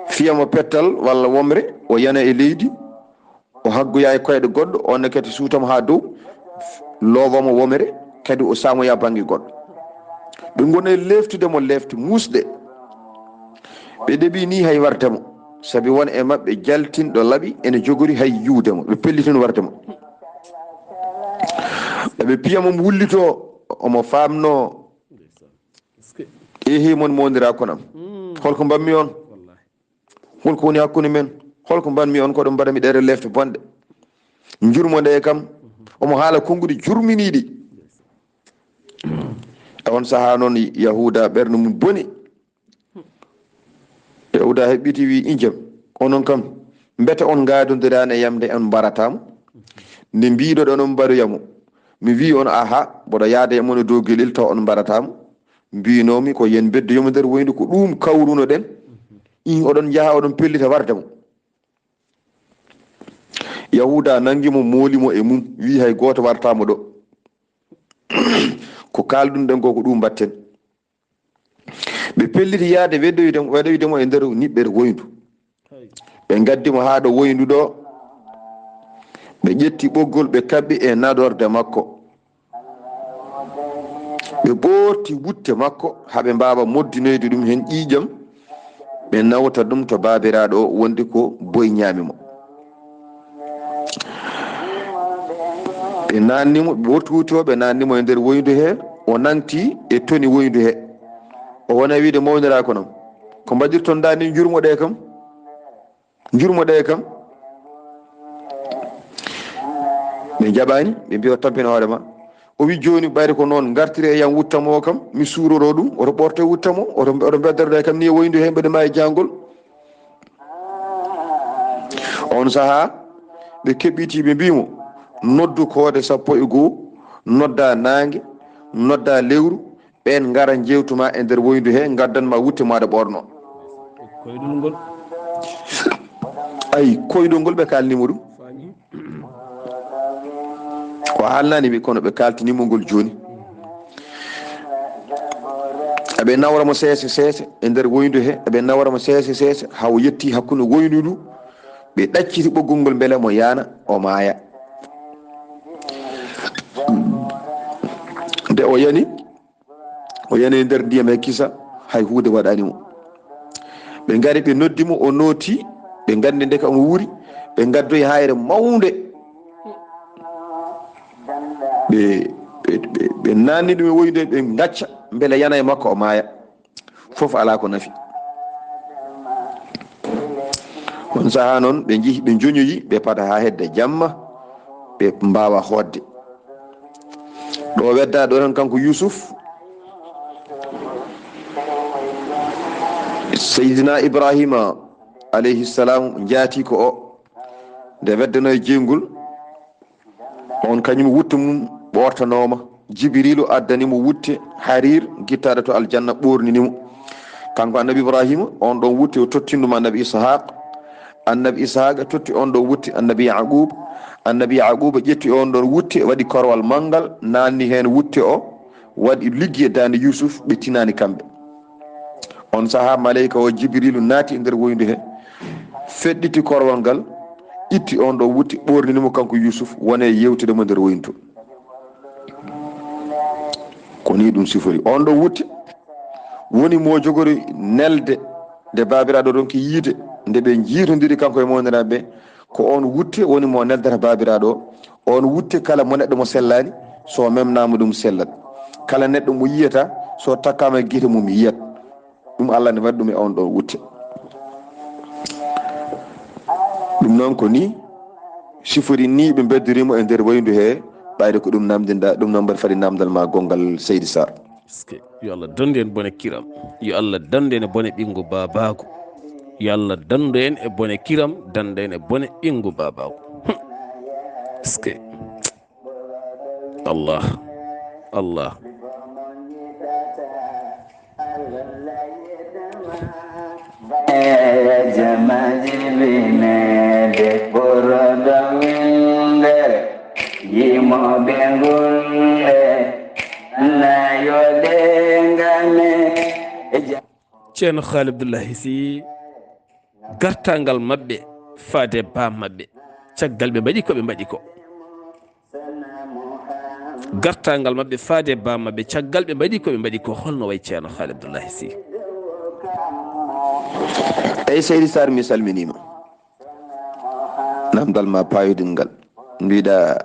fiya mo pettal walla womre, o yana e leydi, o haggoya e koyɗe goɗɗo, on ne kadi suuta mo haa dow, loowa mo womre, kadi o saamoya bannge goɗɗo. Ɓe ngoni e leeftude mo leefte muusɗe. Ɓe ɗeɓi ni hay warde mo, sabi won e maɓɓe jaltinɗo laɓi ene jogori hay yiwde mo. Ɓe pelliti no warde mo. Eɓe piya mo, mo wullito, omo faamno. Ehi, mon moondiraaɓe am, holko mbaɗmi on? Holko woni hakkunde men? Holko mbaɗmi on? Ko ɗum mbaɗami ɗeɗo lefte bonɗe. Njurmo nde kam, omo haala konnguɗi jurminiiɗi. E on sahaa noon, Yahuuda ɓernde mum boni. Yahuuda heɓɓiti, wi, "Injam, onon kam, mbete on ngaadondiraani e yam nde on mbarata mo? Nde mbiɗoɗon on mbaroya mo, mi wi on, aha, mboɗo yaada e mon e dow gelel, taw on mbarata mo. Mbinoomi ko yen mbeddoyo mo nder woyndu, ko ɗum kawrunoɗen. In oɗon njaha, oɗon pellita warde mo." Yahuuda nanngi mo, mooli mo e mum, wi, "Hay gooto warata mo ɗo. Ko kaaldunoɗen ko, ko ɗum mbatten." Ɓe pelliti yahde weddoyde mo, weddoyde mo e nder niɓɓere woyndu. Ɓe ngaddi mo haa ɗo woyndu ɗo. Ɓe ƴetti ɓoggol, ɓe kaɓɓi e naɗorde makko. Ɓe ɓoorti wutte makko, haa ɓe mbaawa moddinoyde ɗum heen ƴiiƴam. Ɓe nawta ɗum to baabiraaɗo o, wondi ko boy ñaami mo. Ɓe naanni mo, ɓe ɓoorti wutte o, ɓe naanni mo e nder woyndu he, o nangti e toni woyndu he. O wona wiide, "Mawniraaɓe am, ko mbaɗirton ɗaa ni, njurmo ɗe kam? Njurmo ɗe kam?" Ɓe njaɓaani, ɓe mbiya, "O tampina hoore ma." O wi, "Jooni ɓayri ko noon, ngartire e yam wuttam o kam, mi suuroro ɗum, oto ɓoorto e wuttam o, oto, oto mbeddoro ɗe kam ni e woyndu he, mbeɗa maayi jaangol." On sahaa, ɓe keɓɓiti, ɓe mbii mo, "Noddu koode sappo e goo, nodda naange, nodda lewru, ɓeen ngara njeewtuma e nder woyndu he, ngaddan ma wutte maaɗa ɓoorno." Koyɗol ngol. Ayi, koyɗol ngol ɓe kaalni mo ɗum. Faami. O haalnaani ɓe, kono ɓe kaaltini mo ngol jooni. Eɓe nawra mo seese seese e nder woyndu he, eɓe nawra mo seese seese haa o yetti hakkunde woyndu ndu. Ɓe ɗacciti ɓoggol ngol mbele mo yana, o maaya. Nde o yani, o yani e nder ndiyam he kisa, hay huunde waɗaani mo. Ɓe ngari, ɓe noddi mo, o nooti, ɓe nganndi ndeke omo wuuri, ɓe ngaddoyi haayre mawnde. Ɓe, ɓe, ɓe, ɓe naanni ɗum e woyndu he, ɓe ngacca, mbele yana e makko, o maaya. Fof alaa ko nafi. On sahaa noon, ɓe njehi, ɓe njoñoyi, ɓe pata haa hedde jamma, ɓe mbaawa hootde. Ɗo wedda ɗo tan kanko Yuusuf, Seydina Ibrahima alayhi salam, njaati ko o, nde weddano e jeyngol, on kañum wutte mum ɓortanooma. Jibriilu addani mo wutte hariir gittaaɗo to aljanna, ɓoornini mo. Kanko annabi Ibrahima, on ɗon wutte o tottinɗum annabi Ishaq. Annabi Ishaq totti on ɗon wutte annabi Yaqub. Annabi Yaqub ƴetti on ɗon wutte, waɗi korwal manngal, naanni heen wutte o, waɗi liggi e daande Yusuf, ɓe tinaani kamɓe. On sahaa maleyka o Jibriilu naati e nder woyndu he, feɗɗiti korwal ngal, itti on ɗon wutte, ɓoornini mo kanko Yusuf, wone yewtude mo nder woyndu to. Ko ni ɗum sifori. On ɗon wutte woni mo jogori nelde nde baabiraaɗo ronki yiide, nde ɓe njiitondiri kanko e mawniraaɓe ɓe. Ko on wutte woni mo neldata baabiraaɗo o. On wutte kala mo neɗɗo mo sellaani, so memnaama ɗum sellat. Kala neɗɗo mo yiyata, so takkaama e gite mum yiyat. Ɗum Allah ne waɗi ɗum e on ɗon wutte. Ɗum noon ko ni sifori ni ɓe mbeddiri mo e nder wayndu he, ɓayde ko ɗum namdinda, ɗum noon mbaɗa fadi namdal ma gonngal Seydi Sarr. Est-ce que yo Allah dandu en bone kiram. Yo Allah dandu en e bone ɓinngu baabaagu. Yo Allah dandu en e bone kiram, dandu en e bone ɓinngu baabaagu. Hum. Est-ce que Allah, Allah. Jama jibinede ɓoroɗo winde yimoɓe ngulle nayoɗe ngame. Ceerno Haali Abdullahi Sy, gartaangal maɓɓe faade baa maɓɓe, caggal ɓe mbaɗi ko ɓe mbaɗi ko. Gartaangal maɓɓe faade baa maɓɓe, caggal ɓe mbaɗi ko ɓe mbaɗi ko. Holno wayi Ceerno Haali Abdullahi Sy? Eyi, Seydi Sarr, mi salminiima. Namdal ma paayodingal. Mbiɗa,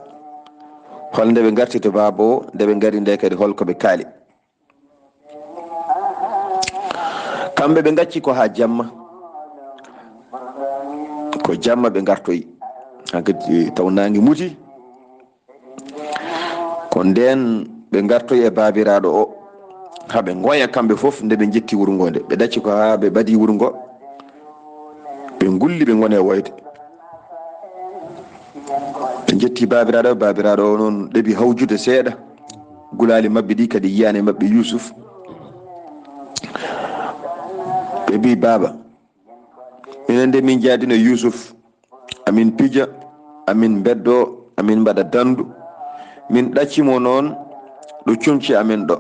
hol nde ɓe ngarti to baaba o, nde ɓe ngari nde kadi, hol ko ɓe kaali? Kamɓe ɓe ngacci ko haa jamma. Ko jamma ɓe ngartoyi. Hankadi taw naange muti. Ko ndeen ɓe ngartoyi e baabiraaɗo o. Haa ɓe ngoya kamɓe fof nde ɓe njetti wuro ngo nde. Ɓe ɗacci ko haa ɓe ɓadii wuro ngo. Ɓe ngulli, ɓe ngoni e woyde. Ɓe njetti baabiraaɗo o, baabiraaɗo o noon ɗeɓi hawjude seeɗa. Gulaali maɓɓe ɗi kadi yiyaani e maɓɓe Yuusuf. Ɓe mbii, "Baaba, minen de min njaadino Yuusuf, amin pija, amin mbeddoo, amin mbaɗa danndu. Min ɗacci mo noon ɗo comci amen ɗo.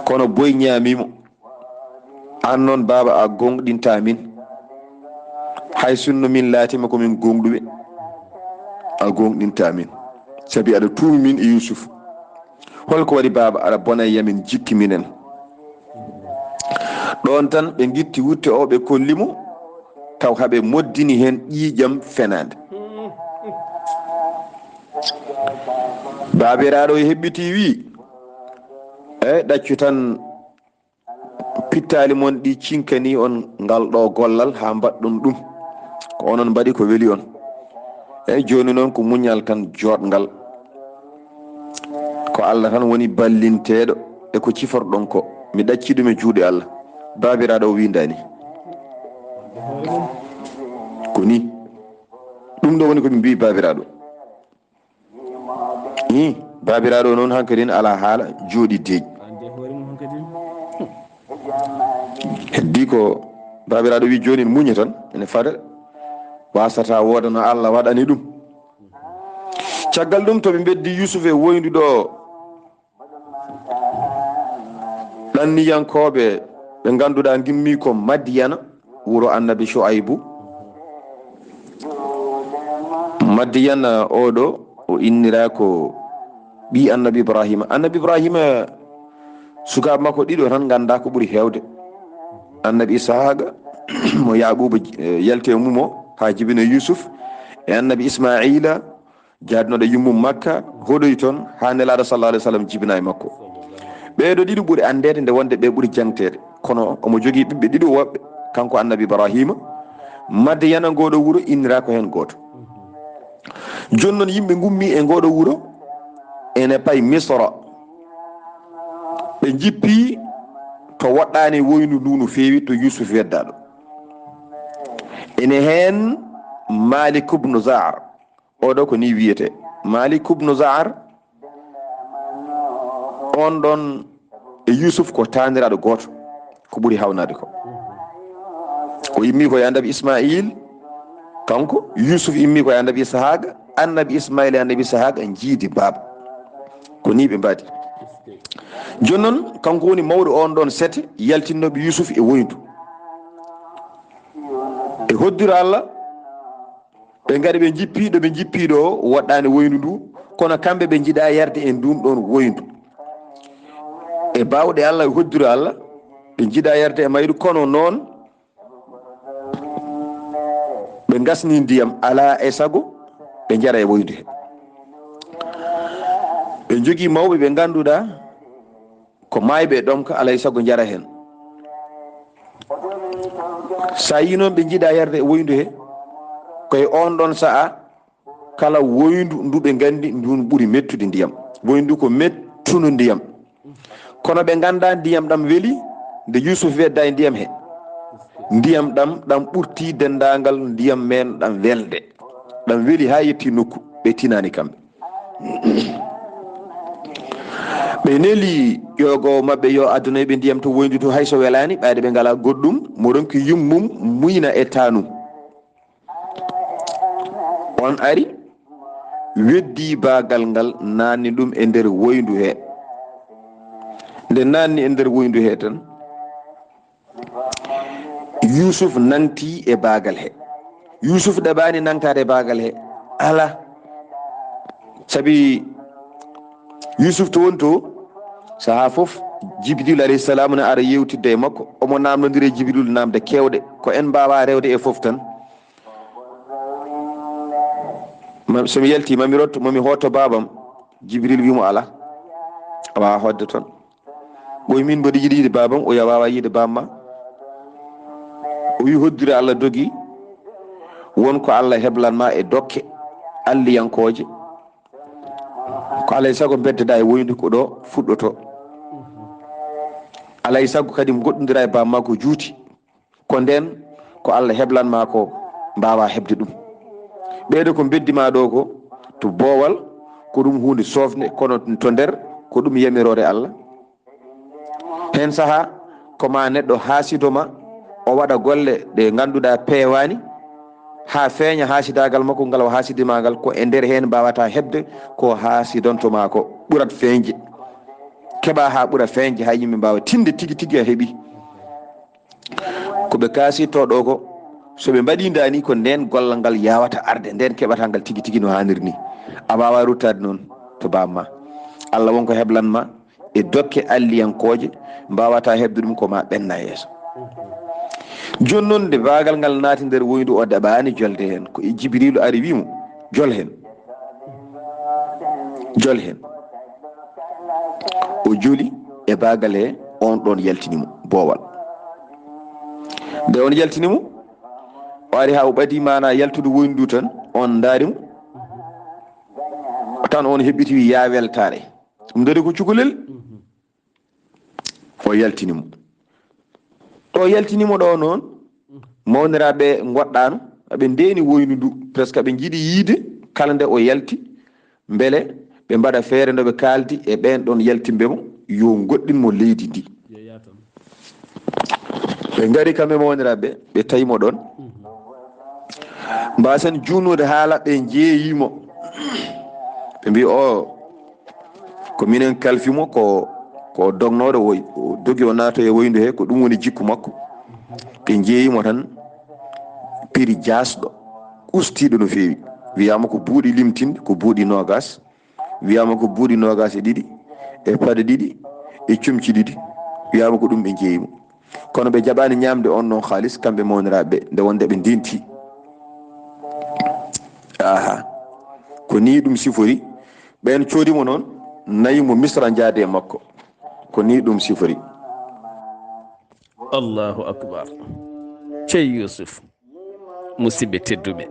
Kono boy ñaami mo. Aan noon, baaba, a gooŋɗintaa min. Hay sinno min laatiima ko min gooŋɗuɓe, a gooŋɗintaa min. Sabi aɗa tuumi min e Yuusuf. Hol ko waɗi, baaba, aɗa bona e yamin jikki minen?" Ɗoon tan ɓe ngitti wutte o, ɓe kolli mo, taw haɓe moddini heen ƴiiƴam fenaande. Baabiraaɗo o heɓɓitii, wii, "Eey, ɗaccu tan, pittaali mon ɗi cinkanii on ngal ɗo gollal haa mbaɗɗon ɗum. Ko onon mbaɗi ko weli on. Eey, jooni noon ko muñal tan jooɗngal. Ko Allah tan woni ballinteeɗo e ko ciforɗon ko. Mi ɗacci ɗum e juuɗe Allah." Baabiraaɗo o wiindaani. Ko ni. Ɗum ɗo woni ko ɓe mbii baabiraaɗo. Ih, baabiraaɗo noon hankadin alaa haala, jooɗi deeƴi. Heddi ko baabiraaɗo wi, "Jooni en muña tan, ene fada, wasata woodano Allah waɗani ɗum." Caggal ɗum, to ɓe mbeddi Yuusuf e woyndu ɗo, ɗanniyankooɓe ɓe ngannduɗaa ngimmi ko Madiyana, wuro annabi Shu'aybu. Madiyana oɗo, o innira ko ɓii annabi Ibrahima. Annabi Ibrahima, sukaaɓe makko ɗiɗo tan nganndaa ko ɓuri heewde. Annabi Isaaqa, mo Yaquba, eh, yalti e mum o, haa jibina Yuusuf, e annabi Ismaaila, jaadunooɗo yummum Makka, hoɗoyi toon haa Nelaaɗo sallallahu alayhi wa sallam jibina e makko. Ɓeeɗo ɗiɗo ɓuri anndeede nde wonde ɓe ɓuri jaŋteede. Kono omo jogii ɓiɓɓe ɗiɗo woɓɓe, kanko annabi Ibrahima. Madiyana, ngooɗo wuro innira ko heen gooto. Jooni noon yimɓe ngummi e ngooɗo wuro, ene payi Misra. Ɓe njippi to woɗɗaani woyndu ndu no feewi, to Yuusuf weddaɗo. Ene heen Malik ibnu Zaar. Oɗo ko ni wiyete. Malik ibnu Zaar, on ɗon e Yuusuf ko taaniraaɗo gooto, ko ɓuri hawnaade ko. O immi ko e annabi Ismaayil, kanko, Yuusuf immi ko e annabi Isahaaqa, annabi Ismaayil e annabi Isahaaqa njiidi baaba. Ko ni ɓe mbaɗi. Jooni noon, kanko woni mawɗo on ɗon sete, yaltinnooɓe Yuusuf e woyndu. E hoddiro Allah, ɓe ngari ɓe njippi ɗo ɓe njippi ɗo, woɗɗaani woyndu ndu, kono kamɓe ɓe njiɗaa yarde e ndun ɗon woyndu. E baawɗe Allah e hoddiro Allah, ɓe njiɗaa yarde e mayru, kono noon ɓe ngasni ndiyam, alaa e sago ɓe njara e woyndu he. Ɓe njogii mawɓe ɓe ngannduɗaa ko maayɓe e ɗomka, alaa e sago njara heen. So a yii noon ɓe njiɗaa yarde e woyndu he, ko e oon ɗoon sa'a kala woyndu ndu ɓe nganndi ndun ɓuri mettude ndiyam. Woyndu ko mettundu ndiyam. Kono ɓe nganndaa ndiyam ɗam weli, nde Yuusuf wedda e ndiyam he. Ndiyam ɗam, ɗam ɓurti denndaangal ndiyam men ɗam welde. Ɗam weli haa yetti nokku, ɓe tinaani kamɓe. Ɓe neli ƴoogoowo maɓɓe yo addanoy ɓe ndiyam to woyndu to, hay so welaani, ɓayde ɓe ngalaa goɗɗum, mo ronki yummum muyna e taanum. On ari, weddi baagal ngal, naanni ɗum e nder woyndu he. Nde naanni e nder woyndu he tan, Yuusuf nangti e baagal he. Yuusuf ɗaɓaani nangtaade e baagal he. Alaa. Sabi Yuusuf to woni to, sahaa fof, Jibril alayhi salam ne ara yewtidde e makko. Omo naamnondira e Jibril naamde keewɗe. Ko en mbaawaa rewde e fof tan. Ma-, so mi yalti, ma mi rotto, ma mi hoto baabam. Jibril wi mo, "Alaa. A waawaa hoɗde toon." Ɓoy min mboɗo yiɗi yiide baabam, o wiya, "A waawaa yiide baamma." O wi, "Hoddire Allah dogi, won ko Allah heblan ma e dokke alliyankooje. Ko alaa e sago mbeddeɗaa e woyndu ko ɗo fuɗɗoto. Alaa e sago kadi ngoɗɗondira e baamma ko juuti. Ko ndeen ko Allah heblan ma ko, mbaawaa heɓde ɗum. Ɓeydo ko mbeddi ma ɗo ko to boowal, ko ɗum huunde soofnde, kono to nder ko ɗum yamiroore Allah." Heen sahaa, ko ma neɗɗo haasido ma, o waɗa golle ɗe ngannduɗaa peewaani, haa feeña haasidaagal makko ngal o haasidi ma ngal, ko e nder heen mbaawata heɓde ko haasidonto ma ko, ɓurat feeñde. Keɓa haa ɓura feeñde, haa yimɓe mbaawa tinde tigi tigi a heɓi. Ko ɓe kaasitto ɗo ko, so ɓe mbaɗi ndaa ni, ko ndeen gollal ngal yawata arde, ndeen keɓata ngal tigi tigi no haaniri ni. A waawaa ruttaade noon to baamma. Allah won ko heblan ma e dokke alliyankooje, mbaawata heɓde ɗum ko ma ɓenna yeeso. Jooni noon, nde baagal ngal naati nder woyndu, o daɓaani jolde heen. Ko e Jibriilu ari wi mo, "Jol heen. Jol heen." O joli e baagal he, on ɗon yaltini mo boowal. Nde on yaltini mo, o ari haa o ɓadii maanaa yaltude woyndu ndu tan, on ndaari mo. Tan on heɓɓiti wi, "Yaa weltaare." Ɗum dadi ko cukalel. O yaltini mo. O yaltini mo ɗo noon, mawniraaɓe ngoɗɗaano, aɓe ndeeni woyndu ndu, presque aɓe njiɗi yiide kala nde o yalti, mbele ɓe mbaɗa feere nde ɓe kaaldi e ɓeen ɗon yaltimɓe mo, yo ngoɗɗin mo leydi ndi. Ɓe ngari kamɓe mawniraaɓe, ɓe tawi mo ɗon. Mbaasen juunude haala, ɓe njeeyi mo. Ɓe mbi, "O, ko minen kalfi mo, ko, ko dognooɗo, o, o dogi o naata e woyndu he, ko ɗum woni jikku makko." Ɓe njeeyi mo tan, piri jaasɗo, ustiiɗo no feewi. Wiyaama ko buuɗi limtinɗi, ko buuɗi noogas. Wiyaama ko buuɗi noogas e ɗiɗi, e paɗe ɗiɗi, e comci ɗiɗi. Wiyaama ko ɗum ɓe njeeyi mo. Kono ɓe jaɓaani ñaamde on ɗon haalis, kamɓe mawniraaɓe ɓe, nde wonde ɓe ndenti. Aha. Ko nii ɗum sifori. Ɓeen coodi mo noon, nayi mo Misra njaade e makko. Ko nii ɗum sifori. Allahu akbar. Cey Yuusuf. Musidɓe tedduɓe,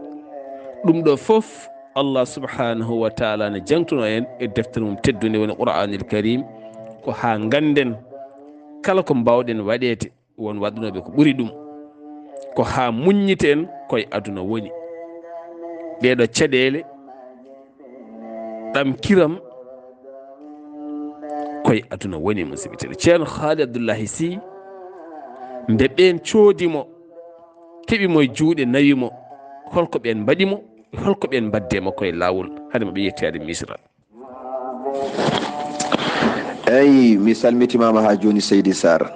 ɗum ɗo fof Allah subhanahu wa taala ne jangtuno en e deftere mum teddunde woni Qur'anil Karim, ko haa ngannden Kala ko mbaawɗen waɗeede, won waɗunooɓe ko ɓuri ɗum. Ko haa muññiten koye aduna woni. Ɗee ɗoo caɗeele, ɗam kiram, koye aduna woni, musidɓe tedduɓe. Ceerno Haali Abdullahi Sih, nde ɓeen coodi mo, keɓi mo e juuɗe, nawi mo, holko ɓeen mbaɗi mo, holko ɓeen mbadde mo koye laawol, hade mo ɓe yettoyaade Misra? Eyi, mi salmitimaama haa jooni, Seydi Sarr.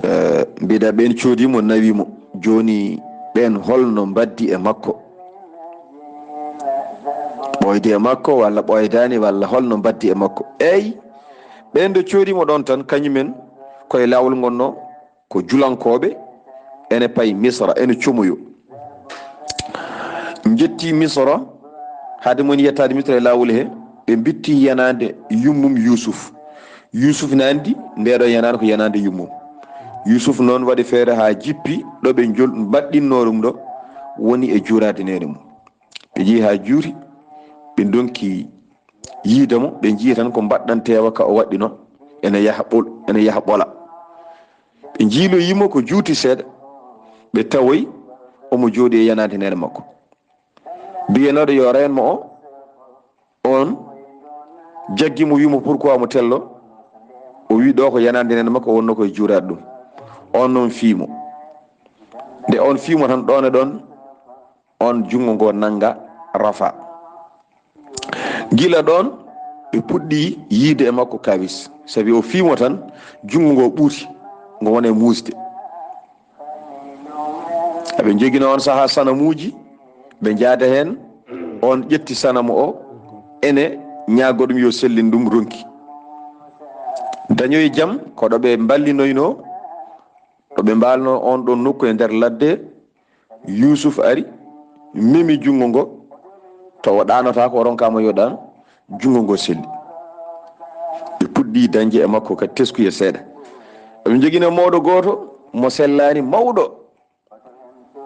Eh, mbiɗa ɓeen coodi mo, nawi mo. Jooni, ɓeen holno mbaddi e makko? Ɓooydi e makko, walla ɓooydaani, walla holno mbaddi e makko? Eyi, ɓeen ɗo coodi mo ɗoon tan, kañumen koye laawol ngonno, ko julankooɓe, ene payi Misra, ene comoyo. Njetti Misra, hade mum yettaade Misra e laawol he, ɓe mbitti yanaande yummum Yuusuf. Yuusuf ne anndi nde ɗo yanaande ko yanaande yummum. Yuusuf noon waɗi feere haa jippi ɗo ɓe njol-, mbaɗɗinnoo ɗum ɗo, woni e juuraade neene mum. Ɓe njehi haa juuri, ɓe ndonki yiide mo, ɓe njiyi tan ko mbaɗɗanteewa ka o waɗɗino, ene yaha ɓol-, ene yaha ɓola. Ɓe njiiloyii mo ko juuti seeɗa, ɓe tawoyi omo jooɗii e yanaande neene makko. Biyanooɗo yo reen mo o, oon jaggi mo, wii mo: "Pourquoi mo tello?" O wii ɗo ko yanaande neene makko, o wonnoo ko e juuraade ɗum. Oon noon fii mo. Nde oon fii mo tan, ɗoon e ɗoon, oon junngo ngo nannga rafa. Gila ɗoon, ɓe puɗɗii yiyde e makko kaawis, sabi o fii mo tan, junngo ngo ɓuuti, ngo woni e muusde. Aɓe njogino oon sahaa sanamuuji, ɓe njaada heen, oon ƴetti sanamu o, ene ñaago ɗum yo sellin ɗum, ronki. Dañoyi jam ko ɗo ɓe mballinoynoo, ɗo ɓe mbaalnoo oon ɗoon nokku e nder ladde, Yuusuf ari, memi junngo ngo, tawa ɗaanotaako, o ronkaama yo ɗaano, junngo ngo selli. Ɓe puɗɗii dañde e makko kadi teskuya seeɗa. Eɓe njogino mawɗo gooto mo sellaani, mawɗo.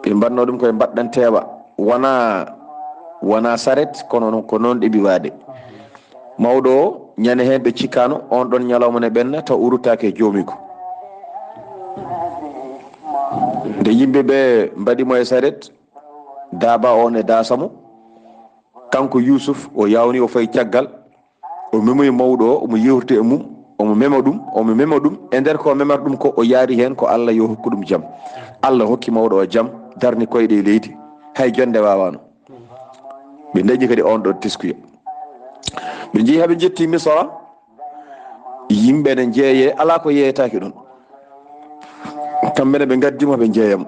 Ɓe mbaɗnoo ɗum koye mbaɗɗanteewa, wonaa, wonaa saret, kono noon ko noon ɗeɓi waade. Mawɗo o, ñande heen ɓe cikkaano, oon ɗoon ñalawma ne ɓenna, taw o ruttaaki e joomiiko. Nde yimɓe ɓe mbaɗi mo e saret, daaba oon e daasa mo, kanko Yuusuf, o yawni, o fayi caggal, o memoyi mawɗo o, omo yewtida e mum, omo mema ɗum, omo mema ɗum. E nder ko memata ɗum ko, o yaari heen ko Alla yo hokku ɗum jam. Alla hokki mawɗo o jam, darni koyɗe e leydi, hay jonnde waawaano. Ɓe ndañi kadi oon ɗoon teskuya. Ɓe njehi haa ɓe njetti Misra, yimɓe ne njeeyee, alaa ko yeeyetaake ɗoon. Kamɓe ne ɓe ngaddi mo, ɓe njeeya mo.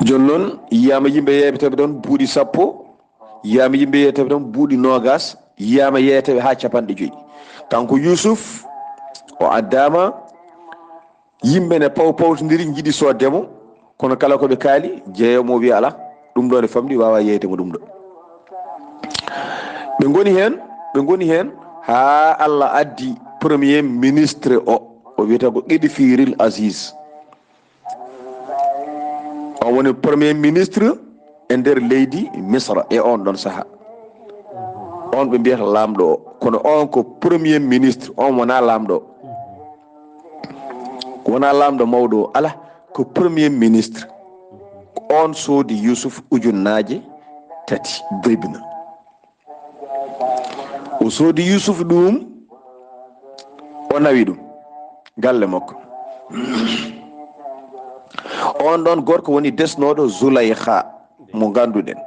Jooni noon, yiyaama yimɓe yeeyteeɓe ɗoon buuɗi sappo, yiyaama yimɓe yeeyteeɓe ɗoon buuɗi noogas, yiyaama yeeyteeɓe haa capanɗe joyi. Kanko Yuusuf, o addaama, yimɓe ne paw pawtondiri, njiɗi soodde mo, kono kala ko ɓe kaali, jeeyoowo mo wiya alaa, ɗum ɗo ne famɗi, waawaa yeeyde mo ɗum ɗo. Ɓe ngoni heen, ɓe ngoni heen, haa Alla addi premier ministre o, o wiyetee ko Qidfiril Aziz. On woni premier ministre e nder leydi Misra e oon ɗoon sahaa. Oon ɓe mbiyata laamɗo o, kono oon ko premier ministre, oon wonaa laamɗo o. Wonaa laamɗo mawɗo o, alaa, ko premier ministre. Oon soodi Yuusuf ujunnaaje tati, doybina. O soodi Yuusuf ɗum, o nawi ɗum galle makko. Oon ɗoon gorko woni desnooɗo Zulaykha mo ngannduɗen.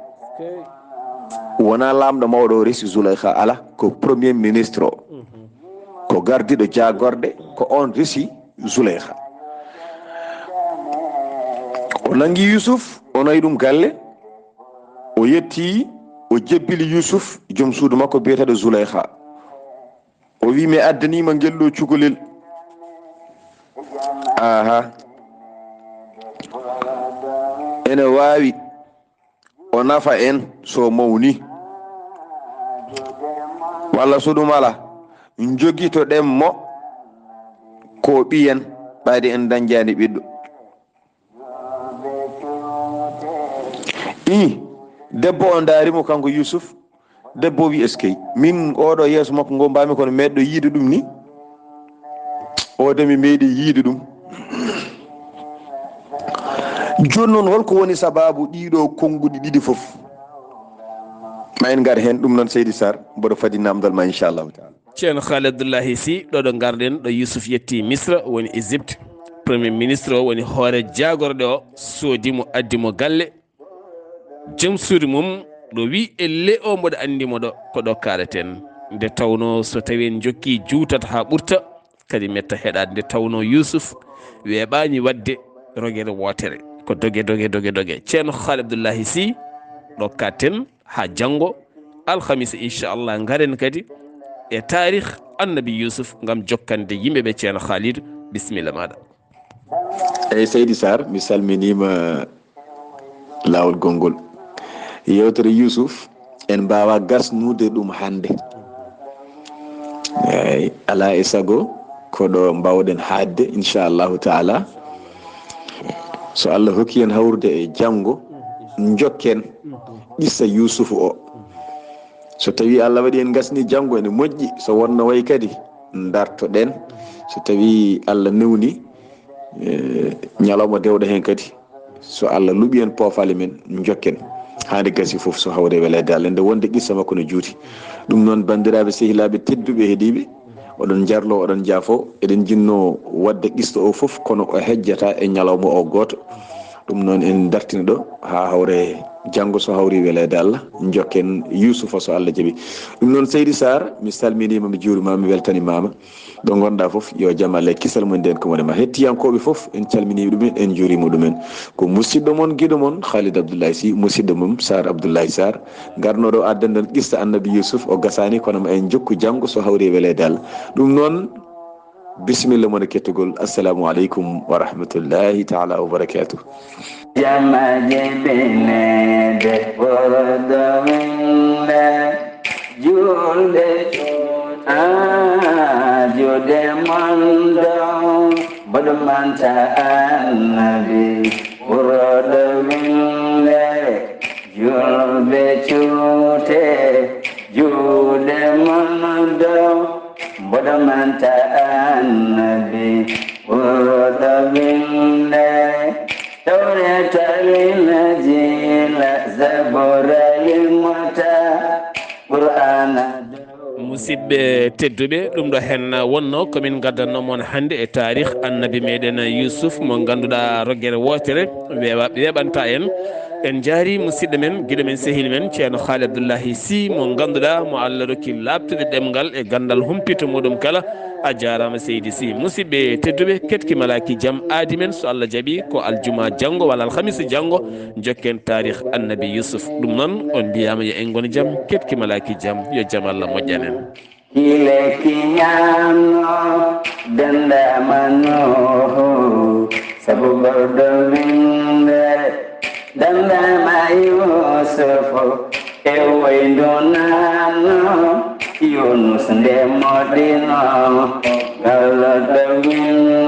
Wonaa laamɗo mawɗo o resi Zulaykha, alaa, ko premier ministre o. Ko gardiiɗo jaagorɗe, ko oon resi Zulaykha. O nanngi Yuusuf, o nawi ɗum galle, o yetti, o jebbili Yuusuf joom suudu makko biyeteeɗo Zulaykha. O wii: "Mi addaniima ngel ɗo cukalel. Aha. Ene waawi o nafa en so mawni. Walla so ɗum alaa, njogitoɗen mo ko ɓiyen, ɓayde en dañjaani ɓiɗɗo." Ii, debbo o ndaari mo, kanko Yuusuf, Debbo o wi: "Eskey, min oɗo yeeso makko ngo mbaami kono meeɗɗo yiide ɗum ni. O de mi meeɗi yiide ɗum." Jooni noon, holko woni sababu ɗiɗo konnguɗi ɗiɗi fof? Ma en ngar heen, ɗum noon, Seydi Sarr, mboɗo fadi namdal ma, inchallahu taala. Ceerno Haali Abdullahi Sy, ɗo ɗo ngarɗen, ɗo Yusuf yetti Misra, woni Égypte. Premier ministre o woni hoore jaagorɗe o, soodi mo, addi mo galle. Joom suudu mum ɗo wi: "Elle o, mboɗo anndi mo ɗo, ko ɗo kaalaten." Nde tawnoo so tawii en njokkii juutat haa ɓurta, kadi metta heɗaade. Nde tawnoo Yuusuf weeɓaani waɗde rogere wootere, ko doge, doge, doge, doge. Ceerno Haali Abdullahi Sy, ɗo kaalaten haa janngo alhamisa, inchallah, ngaren kadi e taarih Annabi Yuusuf ngam jokkande yimɓe ɓe. Ceerno Haali, bisimilla maaɗa. Eyi, Seydi Sarr, mi salminiima laawol gonngol. Yeewtere Yuusuf, en mbaawaa gasnude ɗum hannde. Eyi, alaa e sago, ko ɗo mbaawɗen haaɗde, inchallahu taala. So Allah hokkii en hawrude e janngo, njokken qissa Yuusufu o. So tawii Allah waɗii en ngasnii janngo, ene moƴƴi. So wonno wayi kadi, ndartoɗen. So tawii Allah newni, eh, ñalawma dewɗo heen kadi, so Allah luɓii en poofaali men, njokken. Haa nde gasi fof, so hawri e weleede Allah. Nde wonde qissa makko no juuti. Ɗum noon, banndiraaɓe, sehilaaɓe tedduɓe heɗiiɓe, oɗon njarlo, oɗon njaafo, eɗen njinnoo waɗde qissa o fof, kono o hejjataa e ñalawma o gooto. Ɗum noon, en dartina ɗo haa hawre janngo, so hawri weleede Allah, njokken Yuusufa, so Allah jaɓi. Ɗum noon, Seydi Sarr, mi salminiima, mi juuriima, mi weltanimaama. Ɗo ngonɗaa fof, yo jam Allah e kisal mon nden ko woni ma. Hettiyankooɓe fof, en calminii ɗumen, en njuuriima ɗumen. Ko musidɗo mon, giɗo mon, Khalid Abdoulaye Sy, musidɗo mum, Sarr Abdoulaye Sarr, ngarnooɗo addan ɗon qissa Annabi Yuusuf, o gasaani, kono ma en njokku janngo, so hawri weleede Allah. Ɗum noon, bisimilla mon e kettugol. Assalamu aleykum wa rahmatullahi taala wa barakatuh. Jama jibinede wordo winde julde, ah, jude mondo, bodo manta Annabi wordo winde. Julɓe cuute, juuɗe mon dow, mboɗo manta Annabi, ɓurɗo winde. Tawreeta, Linjiila, Zabuura, limota, Qur'aana dow. Musidɓe tedduɓe, ɗum ɗo heen wonnoo ko min ngaddannoo mon hannde e taarih Annabi meɗen Yuusuf, mo ngannduɗaa rogere wootere weeɓa-, weeɓanta en. En njaari musidɗo men, giɗo men, sehil men, Ceerno Haali Abdullahi Sy, mo ngannduɗaa mo Allah rokki laaɓtude ɗemngal e ganndal humpito muɗum kala. A jaaraama, Seydi Sy. Musidɓe tedduɓe, ketki malaaki jam aadi men, so Allah jaɓi, ko aljuma janngo walla alhamisa janngo, njokken taarih Annabi Yuusuf. Ɗum noon, on mbiyaama yo en ngon jam, ketki malaaki jam, yo jam Allah moƴƴan en. Kile kiñaano dandama Nuuhu, sabu gordo winde dandama Yuusufu, e woyndu nano Yunus nde moɗino, ngal ɗo winde.